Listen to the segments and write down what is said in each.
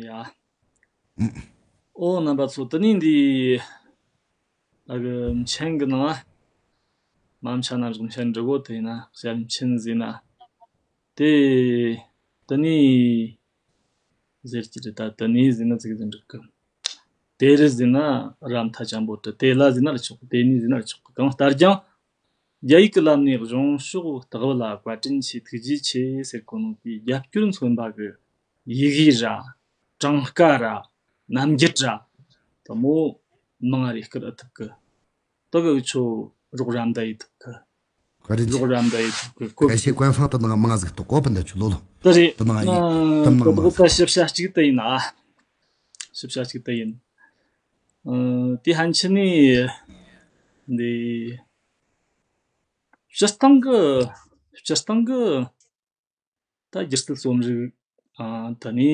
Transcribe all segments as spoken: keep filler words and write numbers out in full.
ཡ། ཨོ་རྣམ་པ་ཚོ། དེ་ནས་འདི་ཨ་གི་མཆན་གི་ནང་ང་མ་མཆན་ན་བཞག་མཆན་འབྲི་གོ། དེ་ཡིན་ན་ཞལ་མཆན་ཟེར་ན། དེ་དེ་ནས་ཟེར་གྱི་རེད། ད་དེ་ནས་ཟེར་ན་ཙིག་ཟིག་འགྲིག་གི། དེ་རུ་ཟེར་ན་ར་མཐའ་ཅན་པོ་དྲུག་དེ་ལ་ཟེར་ན་ར་ཆོག་གི། དེ་ནས་ཟེར་ན་ར་ཆོག་གི། གང་ལྟར་ཀྱང་རྒྱ་ཡིག་གི་ལམ་ནས་གཞུང་ཕྱོགས་བརྟག་པ་ལ་བཀའ་དྲིན་ཆེ་ཐུགས་རྗེ་ཆེ་ཟེར་གོ་ནོ་དེའི་རྒྱབ་སྐྱོར་མཚོན་པ་གི་ཡི་གེ་ར་གྲངས་ཀ་ར་རྣམ་འགྱུར་ར་དེ་མོ་མང་རེ་བསྐུར་ཨེ་ཐུབ་གི། དེ་གི་ཆོ་རོགས་རམ་ད་ཡེད་ཐུབ་གི། ག་རེ་རོགས་རམ་ད་ཡེད་ཐུབ་གི། ཁོ་གལ་སྲིད་官方དེ་ནང་མང་ཟིག་ཏུ་གོ་བ་འདི་ཆུ་ལོ་ལོ། དེ་རེད། དེ་ནང་ཡིན། དེ་ནང་མང་ཟིག་ད་ཞིབ་ཆ་གཅིག་དེ་ཡིན་ཨ། ཞིབ་ཆ་གཅིག་དེ་ཡིན། ཨ། དེ་ཧན་ཆི་ནི། འདི་སྤྱིར་བཏང་གི། སྤྱིར་བཏང་གི་ད་སྒྱུ་རྩལ་རྩོམ་རིག་ཨ། ད་ནི་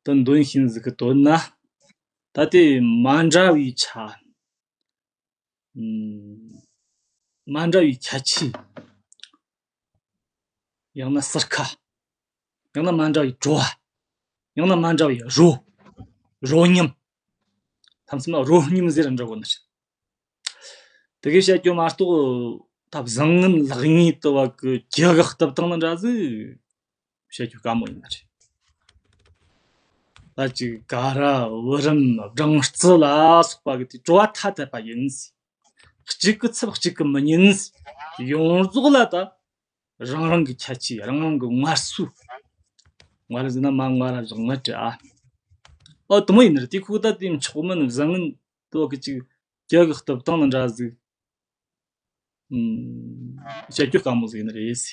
ད་འདོན་ཤེས་ཟིག་གི་དོན་ན། ད་དེ་མ་འདྲ་བའི་ཆ། ཨ། མ་འདྲ་བའི་ཁྱད་ཆོས། ཡང་ན་ཟུར་ཁ། ཡང་ན་མ་འདྲ་བའི་བྲོ་བ། ཡང་ན་མ་འདྲ་བའི་རོ། རོ་མཉམ། མཚམས་མཚམས་ན་རོ་མཉམ་ཟེར་ར་འདྲ་གོ་ནི་རེད། དེ་གའི་བཤད་རྒྱུ་མ་གཏོགས་ད་བཟང་ངན་ལེགས་ཉེས་དུ་བ་གི་རྒྱུ་གི་གཏུབ་སྟངས་ནི་འདྲ་ཟིག་བཤད་རྒྱུ་དཀའ་མོ་ཡིན་ནི་རེད། ད་ཅིག་ཀ་ར་བུ་རམ་སྦྲང་རྩི་ལ་སོགས་པ་གི་དེ་བྲོ་བ་ཐ་དད་པ་ཡིན། གཅིག་གི་ཚབ་གཅིག་གི་མི་ཉན། ཡོངས་རྫོགས་ལ་ད་རང་རང་གི་ཁྱད་ཆོས། རང་རང་གི་ངལ་གསོ། ངལ་ཟེར་ན་མ་ངལ་ར་བཞག་ངལ་དྲི་ཨ། ཨོ་དེ་མོ་ཡིན་ནི་རེད། དེ་ཁོ་ད་དེ་མཆོག་མིན་བཟང་ངན་དེ་བ་གི་ཅིག་རྒྱུ་གི་གཏུབ་སྟངས་ནི་འདྲ་ཟིག་ཨུམ། བཤད་རྒྱུ་དཀའ་མོ་ཟིག་ཡིན་ནི་རེད།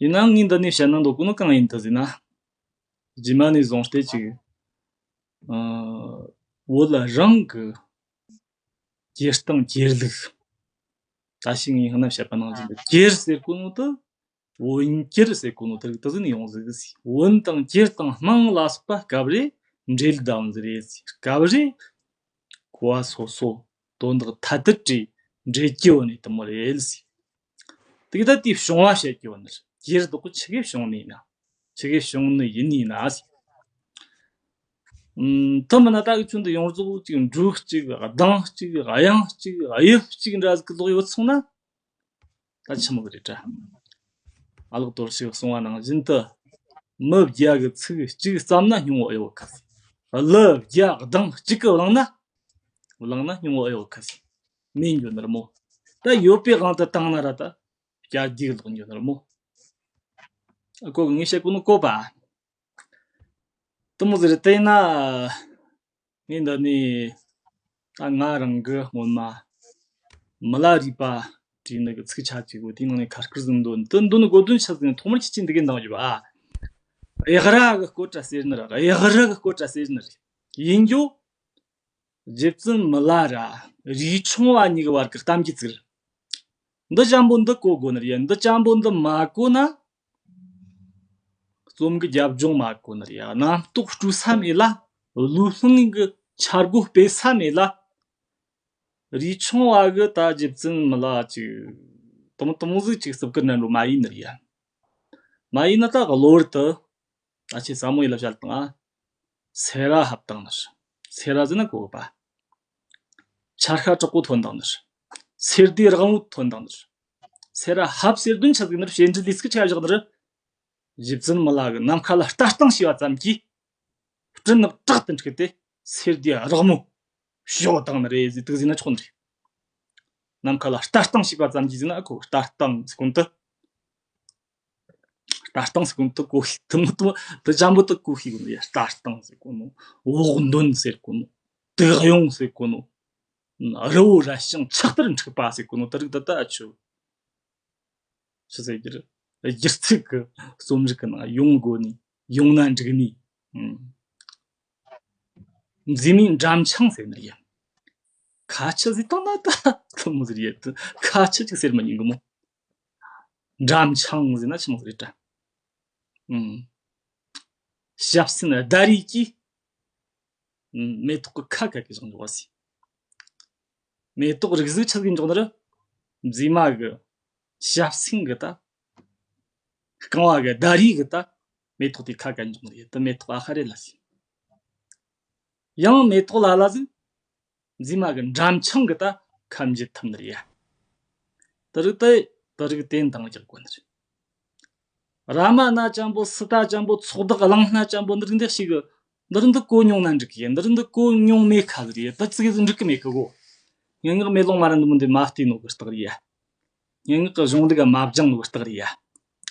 ཡིན་ནའང་ངས་འདི་ནས་བཤད་ན་འདོད་གོ་ནོ་གང་ཡིན་ད་ཟེར་ན། རྗེས་མ་ནས་བཟུང་སྟེ་ཅིག་ཨ། བོད་རང་གི་གྱེར་སྟངས་གྱེར་ལུགས། ད་ཞིག་ངས་སྔ་ན་བཤད་པ་ནང་བཞིན་དུ་གྱེར་ཟེར་གོ་ནོ་དེ། བོན་གྱེར་ཟེར་གོ་ནོ་དེ་རིགས་དེ་ཟིན་ཡོང་ཟིག་ཟིག་བོན་དང་གྱེར་དང་སྨྲང་ལ་སོགས་པ་སྐབས་རེ་འབྲེལ་ལྡན་ཟིག་རེད་ཟིག་སྐབས་རེ་གོ་བ་སོ་སོ་དོན་དག་ཐ་དད་རེ་འབྲེལ་གྱི་བོ་ནི་དེ་མོ་རེད་ཟིག་དེ་གི་ད་དེའི་བྱུང་བ་བཤད་ཀྱི་བོ་ནི་རེད། གྱེར་དག་གི་ཆི་གི་བྱུང་ནི་ཡིན་ན། ཆི་གི་བྱུང་ནི་ཡིན་ཡིན་ན་ཟིག་ཨུམ། དེ་མིན་ན་ད་གི་ཆུ་འདི་ཡོངས་རྫོགས་གཅིག་འབྲུག་གཅིག་གདངས་གཅིག་དབྱངས་གཅིག་དབྱིབས་གཅིག་འདྲ་ཟིག་གི་ལོག་ཡོད་སོང་ན། ད་ཆི་མོ་གི་རེད་དྲ། ཨ་ལགས་དོར་ཞིག་གསུང་བ་ནང་བཞིན་དུ། མི་བརྒྱ་གི་ཚིག་གཅིག་བརྩམས་ན་སྙིང་བོ་གཡོ་གི། གླུ་བརྒྱ་གདངས་གཅིག་གི་བླངས་ན། བླངས་ན་སྙིང་བོ་གཡོ་གི། མེད་འགྱོ་ནི་རེད་མོ། ད་ཡོད་པའི་དབང་དུ་བཏང་ན་ར་ད། བརྒྱ་རྒྱུག་ལོག་འགྱོ་ནི་རེད་མོ། ཨ་ཁོ་གི་ངས་བཤད་གོ་ནོ་གོ་པ། དེ་མོ་ཟེར་དེ་ན། ངས་འདི་ནས་ད་ང་རང་གི་སྔོན་མ་མི་ལ་རས་པ་བྲིས་ནི་གི་ཚིག་ཆ་གཅིག་གོ། དེའི་ནང་ནས་ཁ་སྐར་ཟིག་འདོན། དེ་འདོན་གོ་དོན་ཆི་ཟིག་ཐོག་མར་ཁྱེད་ཀྱིས་འདི་གི་འདང་རྒྱོབ་ཨ། གཡག་ར་གི་སྐོར་ར་ཟེར་ནི་ར། གཡག་རི་གི་སྐོར་ར་ཟེར་ནི་རེད། ཡིན་རྒྱུ། རྗེ་བཙུན་མི་ལ་ར་རས་ཆུང་བ་གཉིས་ཀྱི་བར་གྱི་གཏམ་རྒྱུད་ཟིག་རེད། འདི་ཅན་པོ་འདི་གོ་དགོས་ནི་རེད། འདི་ཅན་པོ་འདི་མ་གོ་ན། རྩོམ་གྱི་རྒྱབ་ལྗོངས་མ་གོ་ནི་རེད། རྣམ་རྟོག་སྤྲོ་ས་མེད་ལ། བློས་བསླངས་ཀྱི་འཆར་སྒོ་སྤེལ་ས་མེད་ལ། རས་ཆུང་བ་གི་ད་རྗེ་བཙུན་མི་ལ་ཅིག་དུམ་དུམ་ཟིག་ཅིག་སྲིབ་ཀི་ནན་རུ་མ་ཡིན་ནི་རེད། མ་ཡིན་ན་ད་གློ་བུར་དུ། ད་ཆེས་ཟབ་མོ་ཡིན་ལ་བཤད་དང་ཨ། སེ་ར་ཧབ་བཏང་ནི་རེད། སེ་ར་ཟེར་ན་གོ་གི་པ། ཆར་ཤ་དྲག་པོ་ཐོན་བཏང་ནི་རེད། སེར་སྡེ་རགས་མོ་ཐོན་བཏང་ནི་རེད། སེ་ར་ཧབ་ཟེར་དོན་ཆི་ཟིག་ནི་རེད། བྱེད་འབྲེལ་ལས་ཚིག་ཆ་བཞག་ནི་རེད། རྗེ་བཙུན་མི་ལ་གི་ནམ་མཁའ་ལ་ལྟ་སྟངས་བྱས་པ་ཙམ་གྱིས། སྤྲིན་ནག་དྲག་ཏུ་འཁྲིགས་ཏེ་སེར་སྡེ་རགས་མོ་ཞོག་བཏང་ནི་རེད་ཟེར་དུག་ཟེར་ན་ཆོག་ནི་རེད། ནམ་མཁའ་ལ་ལྟ་སྟངས་བྱས་པ་ཙམ་གྱིས་ཟེར་ན་ཨ་ཁོ་ལྟ་སྟངས་ཟེར་གོ་ནི་དེ། ལྟ་སྟངས་ཟེར་གོ་ནོ་དེ་གོ་ཤེས། དེ་མོ་དེ་དེ་ཅན་པོ་དེ་གོ་ཤེས་གོ་ནོ་ཡ། ལྟ་སྟངས་ཟེར་གོ་ནོ། འོག་འདོན་ཟེར་གོ་ནོ། དུག་གཡོག་ཟེར་གོ་ནོ། རི་བོ་ར་ཞིང་ཆགས་ལྟར་འཁྲིགས་པ་ཟེར་གོ་ནོ་དེ་རིགས་དེ་ད་ཆོ། ཆི་ཟེར་རྒྱུ་རེད། སྒྱུ་རྩལ་གི་རྩོམ་རིག་གི་ནང་ཡོང་དགོས་ནི། ཡོང་ན་འགྲིག་ནི། ཨུམ། མཛེས་མའི་འགྲམ་ཆང་ཟེར་ནི་ཡ། ཁ་ཆུ་ཟེར་བཏང་ན་ད་དེ་མོ་ཟེར་ཡ་དེ། ཁ་ཆུ་ཅིག་ཟེར་མི་ཉན་གི་མོ། འགྲམ་ཆང་ཟེར་ན་ཆི་མོ་རེད་དྲ། ཨུམ། ཞབས་སེན་ཟླ་རིས་ཀྱིས། ཨུམ། མེ་ཏོག་གི་ཁ་ག་གི་བཞག་འཇོག་པ་ཟེར། མེ་ཏོག་རིགས་ཟིག་ཆི་ཟིག་འཇོག་ནི་རེད། མཛེས་མ་གི་ཞབས་སེན་གི་ད། རྐང་བ་གི་ཟླ་རིས་གི་ད། མེ་ཏོག་དེ་ཁ་གན་འཇོག་ནི་རེད། དེ་མེ་ཏོག་ཨ་ཁ་རེད་ལ་ཟིན། ཡང་མེ་ཏོག་ལ་ལ་ཟིན། མཛེས་མ་གི་འགྲམ་ཆང་གི་ད་ཁ་འབྱེད་ཐུབ་ནི་རེད་ཡ། དེ་རིགས་དེ་དེ་རིགས་དེ་འདང་རྒྱག་དགོས་ནི་རེད། ར་མ་ན་ཅན་པོ་སི་ཏ་ཅན་པོ་ཚོགས་བདག་གླང་སྣ་ཅན་པོ་འདི་རིགས་འདི་ཞིག་གི། འདི་རིགས་འདི་གོ་མྱོང་ན་འགྲིག་གི། འདི་རིགས་འདི་གོ་མྱོང་མེད་ཁ་ཟིག་རེད། ད་ཙིག་གེ་ཟིག་འགྲིག་གི་མེད་གི་གོ། སྙན་ངག་མེ་ལོང་མ་ར་འདི་མོ་འདི་མ་བལྟས་ནོ་གི་རྟགས་རེད་ཡ། སྙན་ངག་གི་གཞུང་ལུགས་མ་སྦྱངས་ནོ་གི་རྟགས་རེད་ཡ།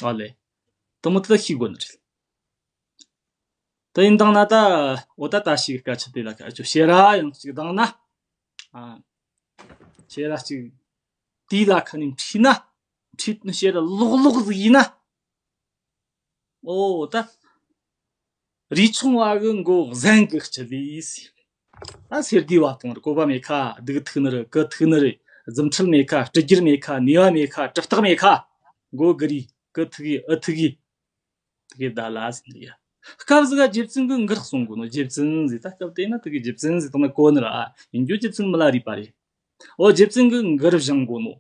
ཨོ་ལེ། དེ་མོ་དེ་ད་ཤེས་དགོས་ནི་རེད། དེ་ཡིན་དང་ན་ད། འོ་ད་ད་ཞིག་སྐད་ཆ་དེ་ལ་ཁ་ཆོ་ཤེས་ར་ཡང་ཅིག་དང་ན། ཨ། ཤེས་ར་ཅིག་དེ་ལ་ཁ་ནས་འཁྲིད་ན། འཁྲིད་ནི་ཤེས་ར་ལོག་ལོག་ཟིག་ཡིན་ན། འོ་ད། རུས་ཆུང་བ་གི་མགོ་གཟན་གི་ལྕི་ལེ་ཟེར། ད་སེར་སྡེ་བ་དང་རེད། བཀོད་པ་མེད་ཁ། སྡུག་ཐུག་ནི་རེད། ཀི་ཐུག་ནི་རེད། རྫུ་འཕྲུལ་མེད་ཁ། སྤྲི་རྒྱུར་མེད་ཁ། ནུས་པ་མེད་ཁ། གྲུབ་རྟགས་མེད་ཁ། མགོ་གི་རུས་ཀི་ཐུག་གི་ཨུ་ཐུག་གི། དེ་གའི་ད་ལ་ཟིན་ཡ། སྐབས་ཟིག་ག་རྗེ་བཙུན་གི་མགུར་གསུང་དགོས་ནོ། རྗེ་བཙུན་ཟིག་ད་སྐབས་དེ་ན་དེ་གི་རྗེ་བཙུན་ཟིག་དང་ན་གོ་ནི་ར་ཨ། ཡིན་རྒྱུ་རྗེ་བཙུན་མི་ལ་རས་པ་རེད། འོ་རྗེ་བཙུན་གི་མགུར་བཞེངས་དགོས་ནོ།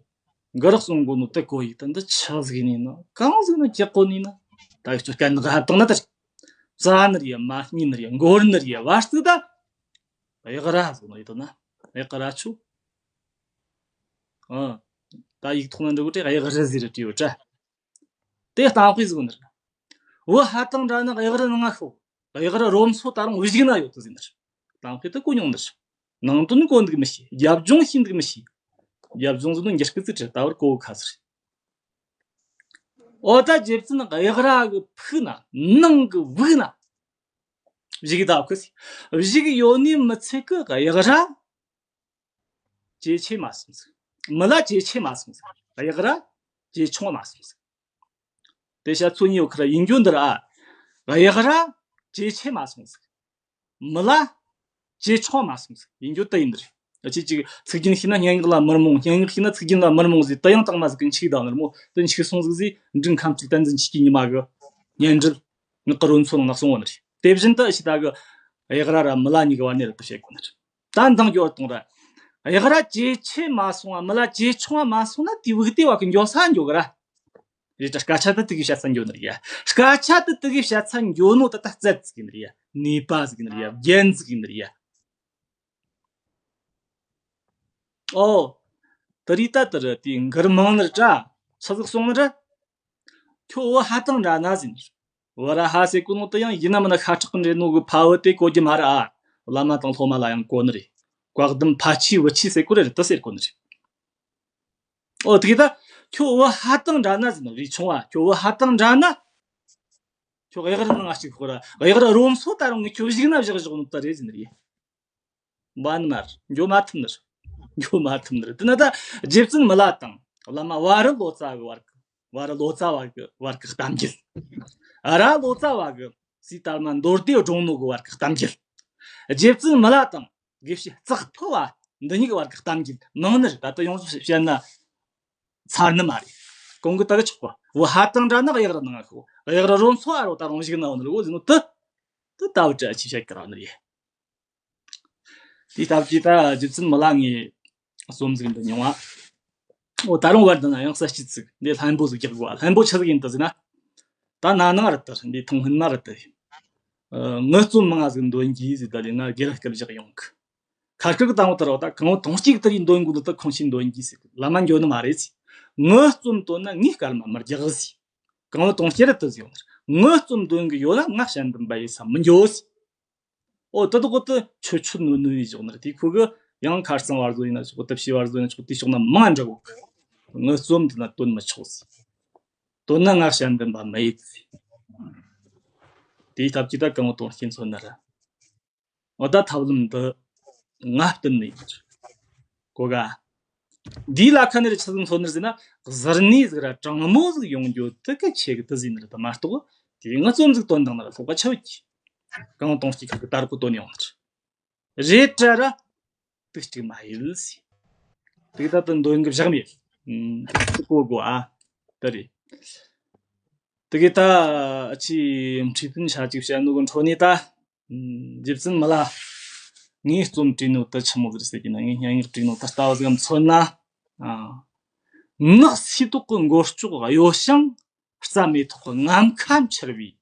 མགུར་གསུང་དགོས་ནོ་དེ་གོ་ཡི། ད་འདི་ཆི་ཟིག་ཡིན་ནི་ན། གང་ཟིག་ན་ཀྱག་གོ་ནི་ན། ད་ཡི་ཚོ་སྐད་འདི་ག་ཧ་བཏང་ན་ད་རེད། རྩ་ནི་རེད་ཡ། མ་སྙིང་ནི་རེད་ཡ། མགོར་ནི་རེད་ཡ། བར་སྲིད་ད། གཡག་ར་ཟིག་ནོ་ཡི་དོ་ན། གཡག་ར་ཆུ། ཨ། ད་ཡིག་ཐོག་ན་འགྲོ་གི་དེ་གཡག་ར་ཟིག་རེད་བྲིས་ཡོད་དྲ། དེ་གཏམ་དཔེ་ཟིག་ནི་རེད། བུ་ཧ་དང་འདྲ་ན་གཡག་ར་ནང་ང་ཤོག། གཡག་ར་རོམ་སོ་ད་རུང་བུ་ཞིག་ན་ཡོད་དུ་ཟིན་ནི་རེད། གཏམ་དཔེ་དེ་གོ་མྱོང་ནི་རེད། ནང་དོན་གོ་འདུག་མི་ཤེས། རྒྱབ་ལྗོངས་ཤེས་འདུག་མི་ཤེས། རྒྱབ་ལྗོངས་ཟིན་ནོ་འགྱུར་སྐད་ཙི་ཁྲི་ད་བར་གོ་ཁ་ཟེར། འོ་ད་རྗེ་བཙུན་གཡག་ར་གི་ཕུག་ན་ནང་གི་བུག་ན། བཞུགས་ད་ཁུ་སི། བཞུགས་ཡོད་ནི་མི་ཚད་གི་གཡག་ར། ཇེ་ཆེ་མ་སོང་ཟིག། མི་ལ་ཇེ་ཆེ་མ་སོང་ཟིག། གཡག་ར་ཇེ་ཆུང་མ་སོང་ཟིག། དེ་བཤད་ཚོད་ཉིད་ཡོད་ཁར་ཡིན་རྒྱུ་འདི་ར་ཨ། གཡག་ར་ཇེ་ཆེ་མ་སོང་ཟིག། མི་ལ་ཇེ་ཆུང་མ་སོང་ཟིག། ཡིན་རྒྱུ་དེ་ཡིན་འདི་རེད། ཨ་ཅེ་ཅིག་ཚིག་རྒྱན་ཤེས་ན་སྙན་ངག་ལ་མི་རྨོངས། སྙན་ངག་ཤེས་ན་ཚིག་རྒྱན་ལ་མི་རྨོངས་ཟིག། དེ་ཡང་དང་མ་ཟིག་གི་འཆིག་དང་ནི་རྨོ་དེ་འཆིག་སོང་ཟིག་ཟིག། འབྲིང་ཁམས་ཅིག་བསྟན་འཛིན་ཆོས་ཀྱི་ཉི་མ་གི་སྙན་འགྲེལ་ངག་གི་རོལ་མཚོ་ནང་ན་གསུངས་བ་ནི་རེད། དེ་བཞིན་དུ་ཨ་ཅེ་ད་གི་གཡག་ར་ར་མི་ལ་གཉིས་ཀ་བར་ནས་རབ་ཏུ་བཤད་དགོས་ནི་རེད། ད་འདང་རྒྱོ་གཏོང་ར། གཡག་ར་ཇེ་ཆེ་མ་སོང་བ་མི་ལ་ཇེ་ཆུང་བ་མ་སོང་ན་དེ་བུག་དེ་བ་གི་འགྱོ་ས་འགྱོ་གི་ར། རེད་དྲ། སྐད་ཆ་དེ་དེ་གི་བཤད་ས་འགྱོ་ནི་རེད་ཡ། སྐད་ཆ་དེ་དེ་གི་བཤད་ས་འགྱོ་ནོ་ད་ད་རྩད་ཟིག་ཡིན་ནི་རེད་ཡ། ནུས་པ་ཟིག་ཡིན་ནི་རེད་ཡ། རྒྱན་ཟིག་ཡིན་ནི་རེད་ཡ། ཨོ། དེ་རིགས་ད་དེ་ར་དེ་མགུར་མང་ནི་དྲ། ཆི་ཟིག་གསུང་ནི་དྲ། ཁྱོད་བུ་ཧ་དང་འདྲ་ན་ཟིན། བུ་ར་ཧ་ཟེར་གོ་ནོ་དེ་ཡང་ཡིན་ན་མིན་ན་ཤ་ཁྲག་གི་འདྲེས་ནོ་གི་ཕ་བུ་དེ་གོ་རྒྱུ་མ་རེད་ཨ། བླ་མ་དང་སློབ་མ་ལ་ཡང་གོ་ནི་རེད། བཀའ་གདམས་ཕ་ཆོས་བུ་ཆོས་ཟེར་གོ་རེད། དེ་ཟེར་གོ་ནི་རེད། ཨོ་དེ་གི་ད། ཁྱོད་བུ་ཧ་དང་འདྲ་ན་ཟིན། རུས་ཆུང་བ་ཁྱོད་བུ་ཧ་དང་འདྲ་ན། ཁྱོད་གཡག་ར་ནང་ང་ཅིག་ཤོག་ར། གཡག་ར་རོམ་སོ་ད་རུང་ངས་ཁྱོད་བཞུགས་ན་བཞག་བཞག་ནོ་ད་རེད་ཟིན་རེད། བ་ནི་མ་རེད། འགྱོ་མ་ཐུབ་ནི་རེད། འགྱོ་མ་ཐུབ་ནི་རེད། དེ་ན་ད་རྗེ་བཙུན་མི་ལ་དང་བླ་མ་བ་རི་ལོ་ཙཱ་གི་བར་གི། བ་རི་ལོ་ཙཱ་བ་གི་བར་གི་གཏམ་རྒྱུད། ར་ལོ་ཙཱ་བ་གི་སྲས་དར་མ་མདོ་སྡེ་སྒྲུང་ནོ་གི་བར་གི་གཏམ་རྒྱུད། རྗེ་བཙུན་མི་ལ་དང་དགེ་བཤེས་ཙག་ཕུ་བ་འདི་གཉིས་ཀྱི་བར་གྱི་གཏམ་རྒྱུད་མང་ནི་རེད། ད་ལྟ་ཡོངས་སུ་བཤད་ན་ཚར་ནི་མ་རེད། གོང་གི་ད་གི་ཆོག་གོ། བུ་ཧ་དང་འདྲ་ན་གཡག་ར་ནང་ཤོག། གཡག་ར་རོམ་སོ་ཨ་རོ་ད་རུང་བཞུགས་ན་འོ་ནི་རེད། འོ་ཟེར་ནོ་དེ་དེ་ལྟ་བུ་ཅི་ཞིག་བཤད་ཀྱི་ར་ནི་རེད། དེ་ལྟ་བུ་ཅི་ད་རྗེ་བཙུན་མི་ལ་ངས་རྩོམ་ཟིག་འདི་མྱོང་བ། འོ་ད་རུང་བར་དུ་ན་ཡང་གསལ་བྱེད་ཚིག་འདི་ལྷན་པོ་ཟིག་རྒྱག་དགོས། ལྷན་པོ་ཆི་ཟིག་ཡིན་ད་ཟེར་ན། ད་ན་ནིང་རེད་དེ། འདི་ཐེངས་སྔོན་མ་རེད་དེ། ཨ། ངའི་རྩོམ་མང་ང་ཟིག་འདོན་གྱིས་ཟེར་ད་ལས་ང་དགེ་ལགས་སྐད་བཞག་ཡོང་གི། ཁ་སྐད་གི་དང་བོ་དེ་རོ་ད་གང་བོ་དོང་སྐྱིད་དེ་རིགས་འདོན་དགོས་ལ་ད་ཁོང་ཆེན་འདོན་གྱིས་ཟེར། བླ་མ་འགྱོ་ནི་མ་རེད་ཟེར། ངའི་རྩོམ་བཏོན་ན་ངའི་སྐར་མ་མི་རྒྱག་ཟེར། གང་བོ་དོང་སྐྱིད་རེད་དེ་ཟེར་ཡོང་ནི་རེད། ངའི་རྩོམ་འདོན་གི་ཡོད་ན་ང་དཔྱད་འདེམས་པ་ཡེད་ས་མི་འགྱོ་ཟེར། ཨོ་ད་དུ་གོ་ཏི་ཆོད་ཆོད་ནོ་ནོ་ཡི་ཞོག་ནི་རེད། དེ་ཁོ་གི་ཡང་ཁ་རྩང་བར་བཟོ་ཡིན་ན་ཆོག། ཏི་ཕྱི་བར་བཟོ་ཡིན་ན་ཆོག། དེ་ཕྱོགས་ན་མང་འདྲ་གོ་གི། ངའི་རྩོམ་དེ་ན་བཏོན་མི་ཆོག་ཟེར། བཏོན་ན་ང་དཔྱད་འདེམས་པ་མི་ཡེད་ཟེར། དེའི་ཐབས་ཀྱིས་ད་གང་བོ་དོང་སྐྱིད་མཚོན་ནི་རེད། འོ་ད་ཐབས་ལམ་འདི་ང་བསྟུན་ནི་ཡིན། གོ་ག་འདིའི་ལ་ཁ་ནས་ཆི་ཟིག་མཚོན་ནི་ཟེར་ན། གཟུར་གནས་ཟིག་ར་དྲང་མོ་ཟིག་ཡོང་རྒྱུ་དེ་གལ་ཆེ་གི་དེ་ཟིན་ནི་རེད་མ་གཏོགས། དེ་ངའི་རྩོམ་ཟིག་བཏོན་དང་ན་ར་ལྷོག་པ་ཆེ་བ་གི། གང་དོང་སྐྱིད་ཁ་གི་ད་རུ་གོ་བཏོན་ཡོང་ནི་རེད། རེད་དྲ་ར། དུག་ཅིག་མ་ཡིན་ཟེར། དེ་ད་དུ་འདོན་གི་བཞག་མེད། ཨུམ། དེ་གོ་དགོས་ཨ། དེ་རེད། དེ་གི་ད་ཨ་ཆི་འཁྲིད་དོན་ཆ་ཅིག་བཤད་ནོ་གི་འཕྲོ་ནས་ད། ཨུམ། རྗེ་བཙུན་མི་ལ་ངའི་རྩོམ་བྲིས་ནོ་ད་ཆི་མོ་ཟིག་ཟེར་གི་ན། ངའི་སྙན་ངག་བྲིས་ནོ་ད་ལྟ་བ་ཟིག་མཚོན་ན། ཨ། ནགས་སིལ་ཏོག་གི་མགོ་ལྕོག་གཡོ་ཞིང་། རྩྭ་མེ་ཏོག་གི་ངམ་ཁ་འཕྱུར་བའི་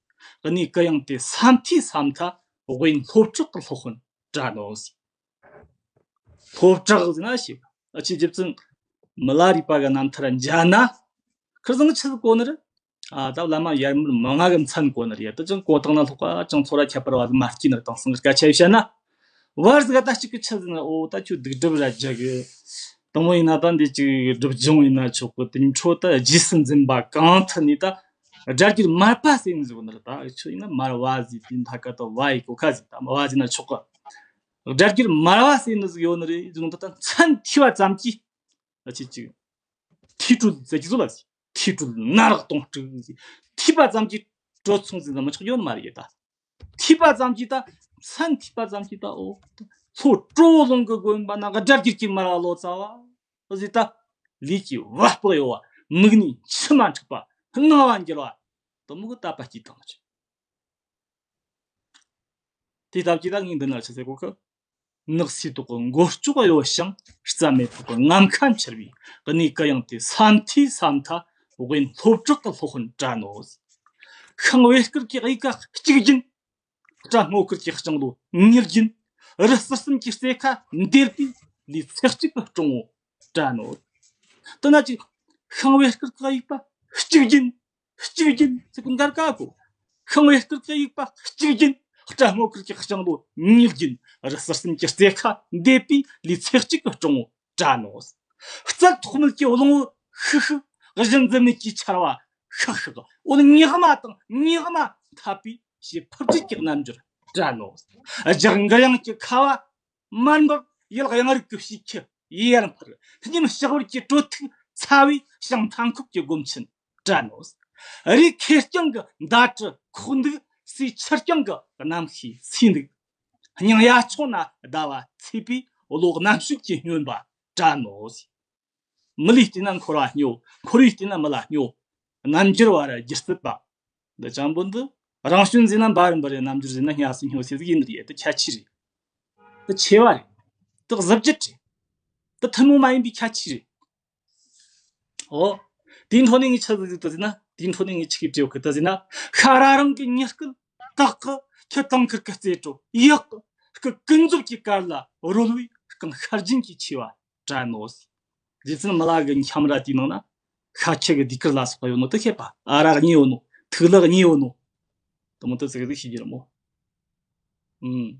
གནས་གུ་ཡངས་ཏེ། ས་མཐའི་ས་མཐའ་དབེན་སློབ་གྲོགས་ཀྱི་སློབ་དཔོན་བཀྲ་ནོ་ཟེར། སློབ་གྲོགས་ཟེར་ན་ཞེས་པ། ཨ་ཆེ་རྗེ་བཙུན་མི་ལ་རས་པ་གི་རྣམ་ཐར་མཇལ་ན། ཁིར་ཟང་ཆི་ཟིག་གོ་ནི་རེད། ཨ་ད་བླ་མ་ཡར་མར་མི་ང་གི་མཚན་གོ་ནི་རེད། ད་ཅང་གོ་དང་ན་ལྷོག་པ་ཅང་ཚོ་ར་ཁྱད་པར་བ་ཟིག་མ་སྐྱེས་ནི་རེད། དང་སང་གི་སྐད་ཆ་བཤད་ན། བར་ཟིག་ད་ཅིག་གི་ཆི་ཟིག་ན། ཨོ་ད་ཁྱོད་སྡིག་སྒྲིབ་ར་རྒྱག་གི། དང་པོ་ཡིན་ན་ད་འདི་ཅིག་སྒྲིབ་སྦྱོང་ཡིན་ན་ཆོག་གི། དེ་འཕྲོ་ད་རྗེས་སུ་འཛིན་པ་གང་ཐད་ནས་ད་སྒྲ་སྒྱུར་མར་པ་ཟེར་ནི་ཟིག་ནི་རེད། ད་ཁྱོད་ཡིན་ན་མར་བ་ཟིག་དེ་མཐའ་ཀ་ད་བ་ཡི་གོ་ཁ་ཟིག་ད་མར་བ་ཟིག་ན་ཆོག་གི། སྒྲ་སྒྱུར་མར་བ་ཟེར་ནི་ཟིག་ཡོད་ནི་རེད། ཟིག་ད་ད་མཚན་ཐོས་པ་ཙམ་གྱིས། ཨ་ཆེ་ཅིག་ཐོས་གྲོལ་ཟེར་གྱི་བཟོ་ལ་ཟེར། ཐོས་གྲོལ་ན་རག་གཏོང་སྤྲུག་ཟེར། ཐོས་པ་ཙམ་གྱིས་གྲོལ་སོང་ཟེར་ན་མི་ཆོག་ཡོད་ནི་མ་རེད་ད། ཐོས་པ་ཙམ་གྱིས་ད། མཚན་ཐོས་པ་ཙམ་གྱིས་ད། ཨོ། ལྷོ་གྲོ་ལུང་གི་དགོན་པ་ན་སྒྲ་སྒྱུར་གྱི་མར་བ་ལོ་ཙཱ་བ་ཟེར་ད། ལུས་ཀྱི་བ་སྤུ་གཡོ་བ། མིག་ནས་མཆི་མ་འཁྲིག་པ། སྣང་བ་འགྱུར་བ། དེ་མོ་གི་དད་པ་སྐྱེས་བཏང་ཆོག་དེ་ལྟ་བུ་ཅིག་ད་ངས་འདི་ན་ཆི་ཟེར་གོ་གི། ནགས་སའི་ཐོག་གི་མགོ་ལྕོག་གཡོ་ཞིང་། རྩྭ་མའི་ཐོག་གི་ངམ་ཁ་འཕྱུར་བའི། གནས་གུ་ཡངས་ཏེ་ས་མཐའི་ས་མཐའ། དབེན་སློབ་གྲོགས་ཀྱི་སློབ་དཔོན་བཀྲ་ནོ། ཤིང་བེ་དཀར་གྱི་དབྱུག་པ་གཅིག་བརྒྱུད། སྦྲ་སྔོ་དཀར་གྱི་ལྕང་ལོ་ཉིས་བརྒྱུད། རི་གསེར་གསུམ་གྱི་རྩེ་ཁ་འདེབས་པའི། ལུས་ཚེ་གཅིག་གི་སྤྲང་བོ་བཀྲ་ནོ། དེ་ན་ཅིག་ཤིང་བེ་དཀར་གྱི་དབྱུག་པ་གཅིག་བརྒྱུད། གཅིག་བརྒྱུད་ཟེར་གི་འགར་ཀ་གོ། ཤིང་བེ་དཀར་གྱི་དབྱུག་པ་གཅིག་བརྒྱུད། སྦྲ་སྔོ་དཀར་གྱི་ལྕང་ལོ་ཉིས་བརྒྱུད། རི་གསེར་གསུམ་གྱི་རྩེ་ཁ་འདེབས་པའི། ལུས་ཚེ་གཅིག་གི་སྤྲང་བོ་བཀྲ་ནོ། རྩལ་ཐོགས་མེད་ཀྱི་གླང་བོ་ཤིག་ཤིག། གཞི་འཛིན་མེད་ཀྱི་ཆར་བ་ཤག་ཤག། འོད་ཉག་མ་དང་ཉག་མ་འཐབ་པའི། ཞེ་ཕུབ་སྦྲུལ་གྱི་རྣལ་འབྱོར་བཀྲ་ནོ། ལྗགས་འགུལ་ཡངས་ཀྱི་ཁ་བ་དམར་འབེབས། ཡུལ་གཡང་རུ་གི་བྱིའུ་ཁྱུ་ཡར་འཕུར། སྙེམས་ལྕགས་བུར་གྱི་དྲོད་ཐིགས་ཚ་བའི། བྱང་མཐའ་འཁོབ་ཀྱི་སྒོམ་ཆེན་བཀྲ་ནོ། རི་ཁེར་རྐྱང་གི་མདའ་གྲི་ཁོག་འདུག། སའི་ཆུ་རྐྱང་གི་རྣམ་ཤེས་སིལ་འདུག། སྙིང་གཡའ་ཆུང་ན་ཟླ་བ་ཚེས་པའི། བློ་རྣམ་དཔྱོད་ཀྱི་སྨྱོན་པ་བཀྲ་ནོ། མི་ལུས་བལྟས་ན་འཁོར་བ་སྨྱོ། འཁོར་བས་བལྟས་ན་མི་ལ་སྨྱོ། རྣལ་འབྱོར་བ་ར་སྒྱུ་རྩལ་པ། འདི་ཅང་པོ་འདི། རང་སྐྱོན་ཟེར་ན་འབའ་རི་འབའ་རི། རྣལ་འབྱོར་ཟེར་ན་སྙ་སི་སྨྱོ་ཟེར་ཟིག་ཡིན་ནི་རེད། འདི་ཁྱད་ཆོས་རེད། འདི་ཆེ་བ་རེད། འདི་གཟི་བརྗིད་རེད། འདི་ཐུན་མོང་མ་ཡིན་པའི་ཁྱད་ཆོས་རེད། ཨོ། དེའི་འཕྲོ་ནས་ངས་ཆི་ཟིག་ཟིག་ཏུ་ཟེར་ན། དེའི་འཕྲོ་ནས་ངས་ཆི་གི་བྲིས་ཡོད་གི་ཏུ་ཟེར་ན། ཤ་ར་རང་གི་ཉི་སྐུལ་དག་གི། ཁྱི་དང་ཁུར་གི་རྩེ་བྲོ་ཡག་གི། སྐུ་ཀུན་རྫོབ་ཀྱི་གར་ལ་རོལ་བའི། རྐང་ཤར་རྒྱན་གྱི་ཆེ་བ་བཀྲ་ནོ། རྗེ་བཙུན་མི་ལ་གི་འཁྱམ་ར་དེའི་ནང་ན། ཤ་ཁྱི་གི་ཟློས་གར་ལ་སོགས་པ་ཡོད་ནོ་དེ་ཤེས་པ། ཨ་རག་གཉིས་ཡོད་ནོ། ཐུག་ལག་གཉིས་ཡོད་ནོ། དེ་མོ་དེ་ཟིག་ཟིག་ཤེས་རྒྱུ་རེད་མོ། ཨུམ།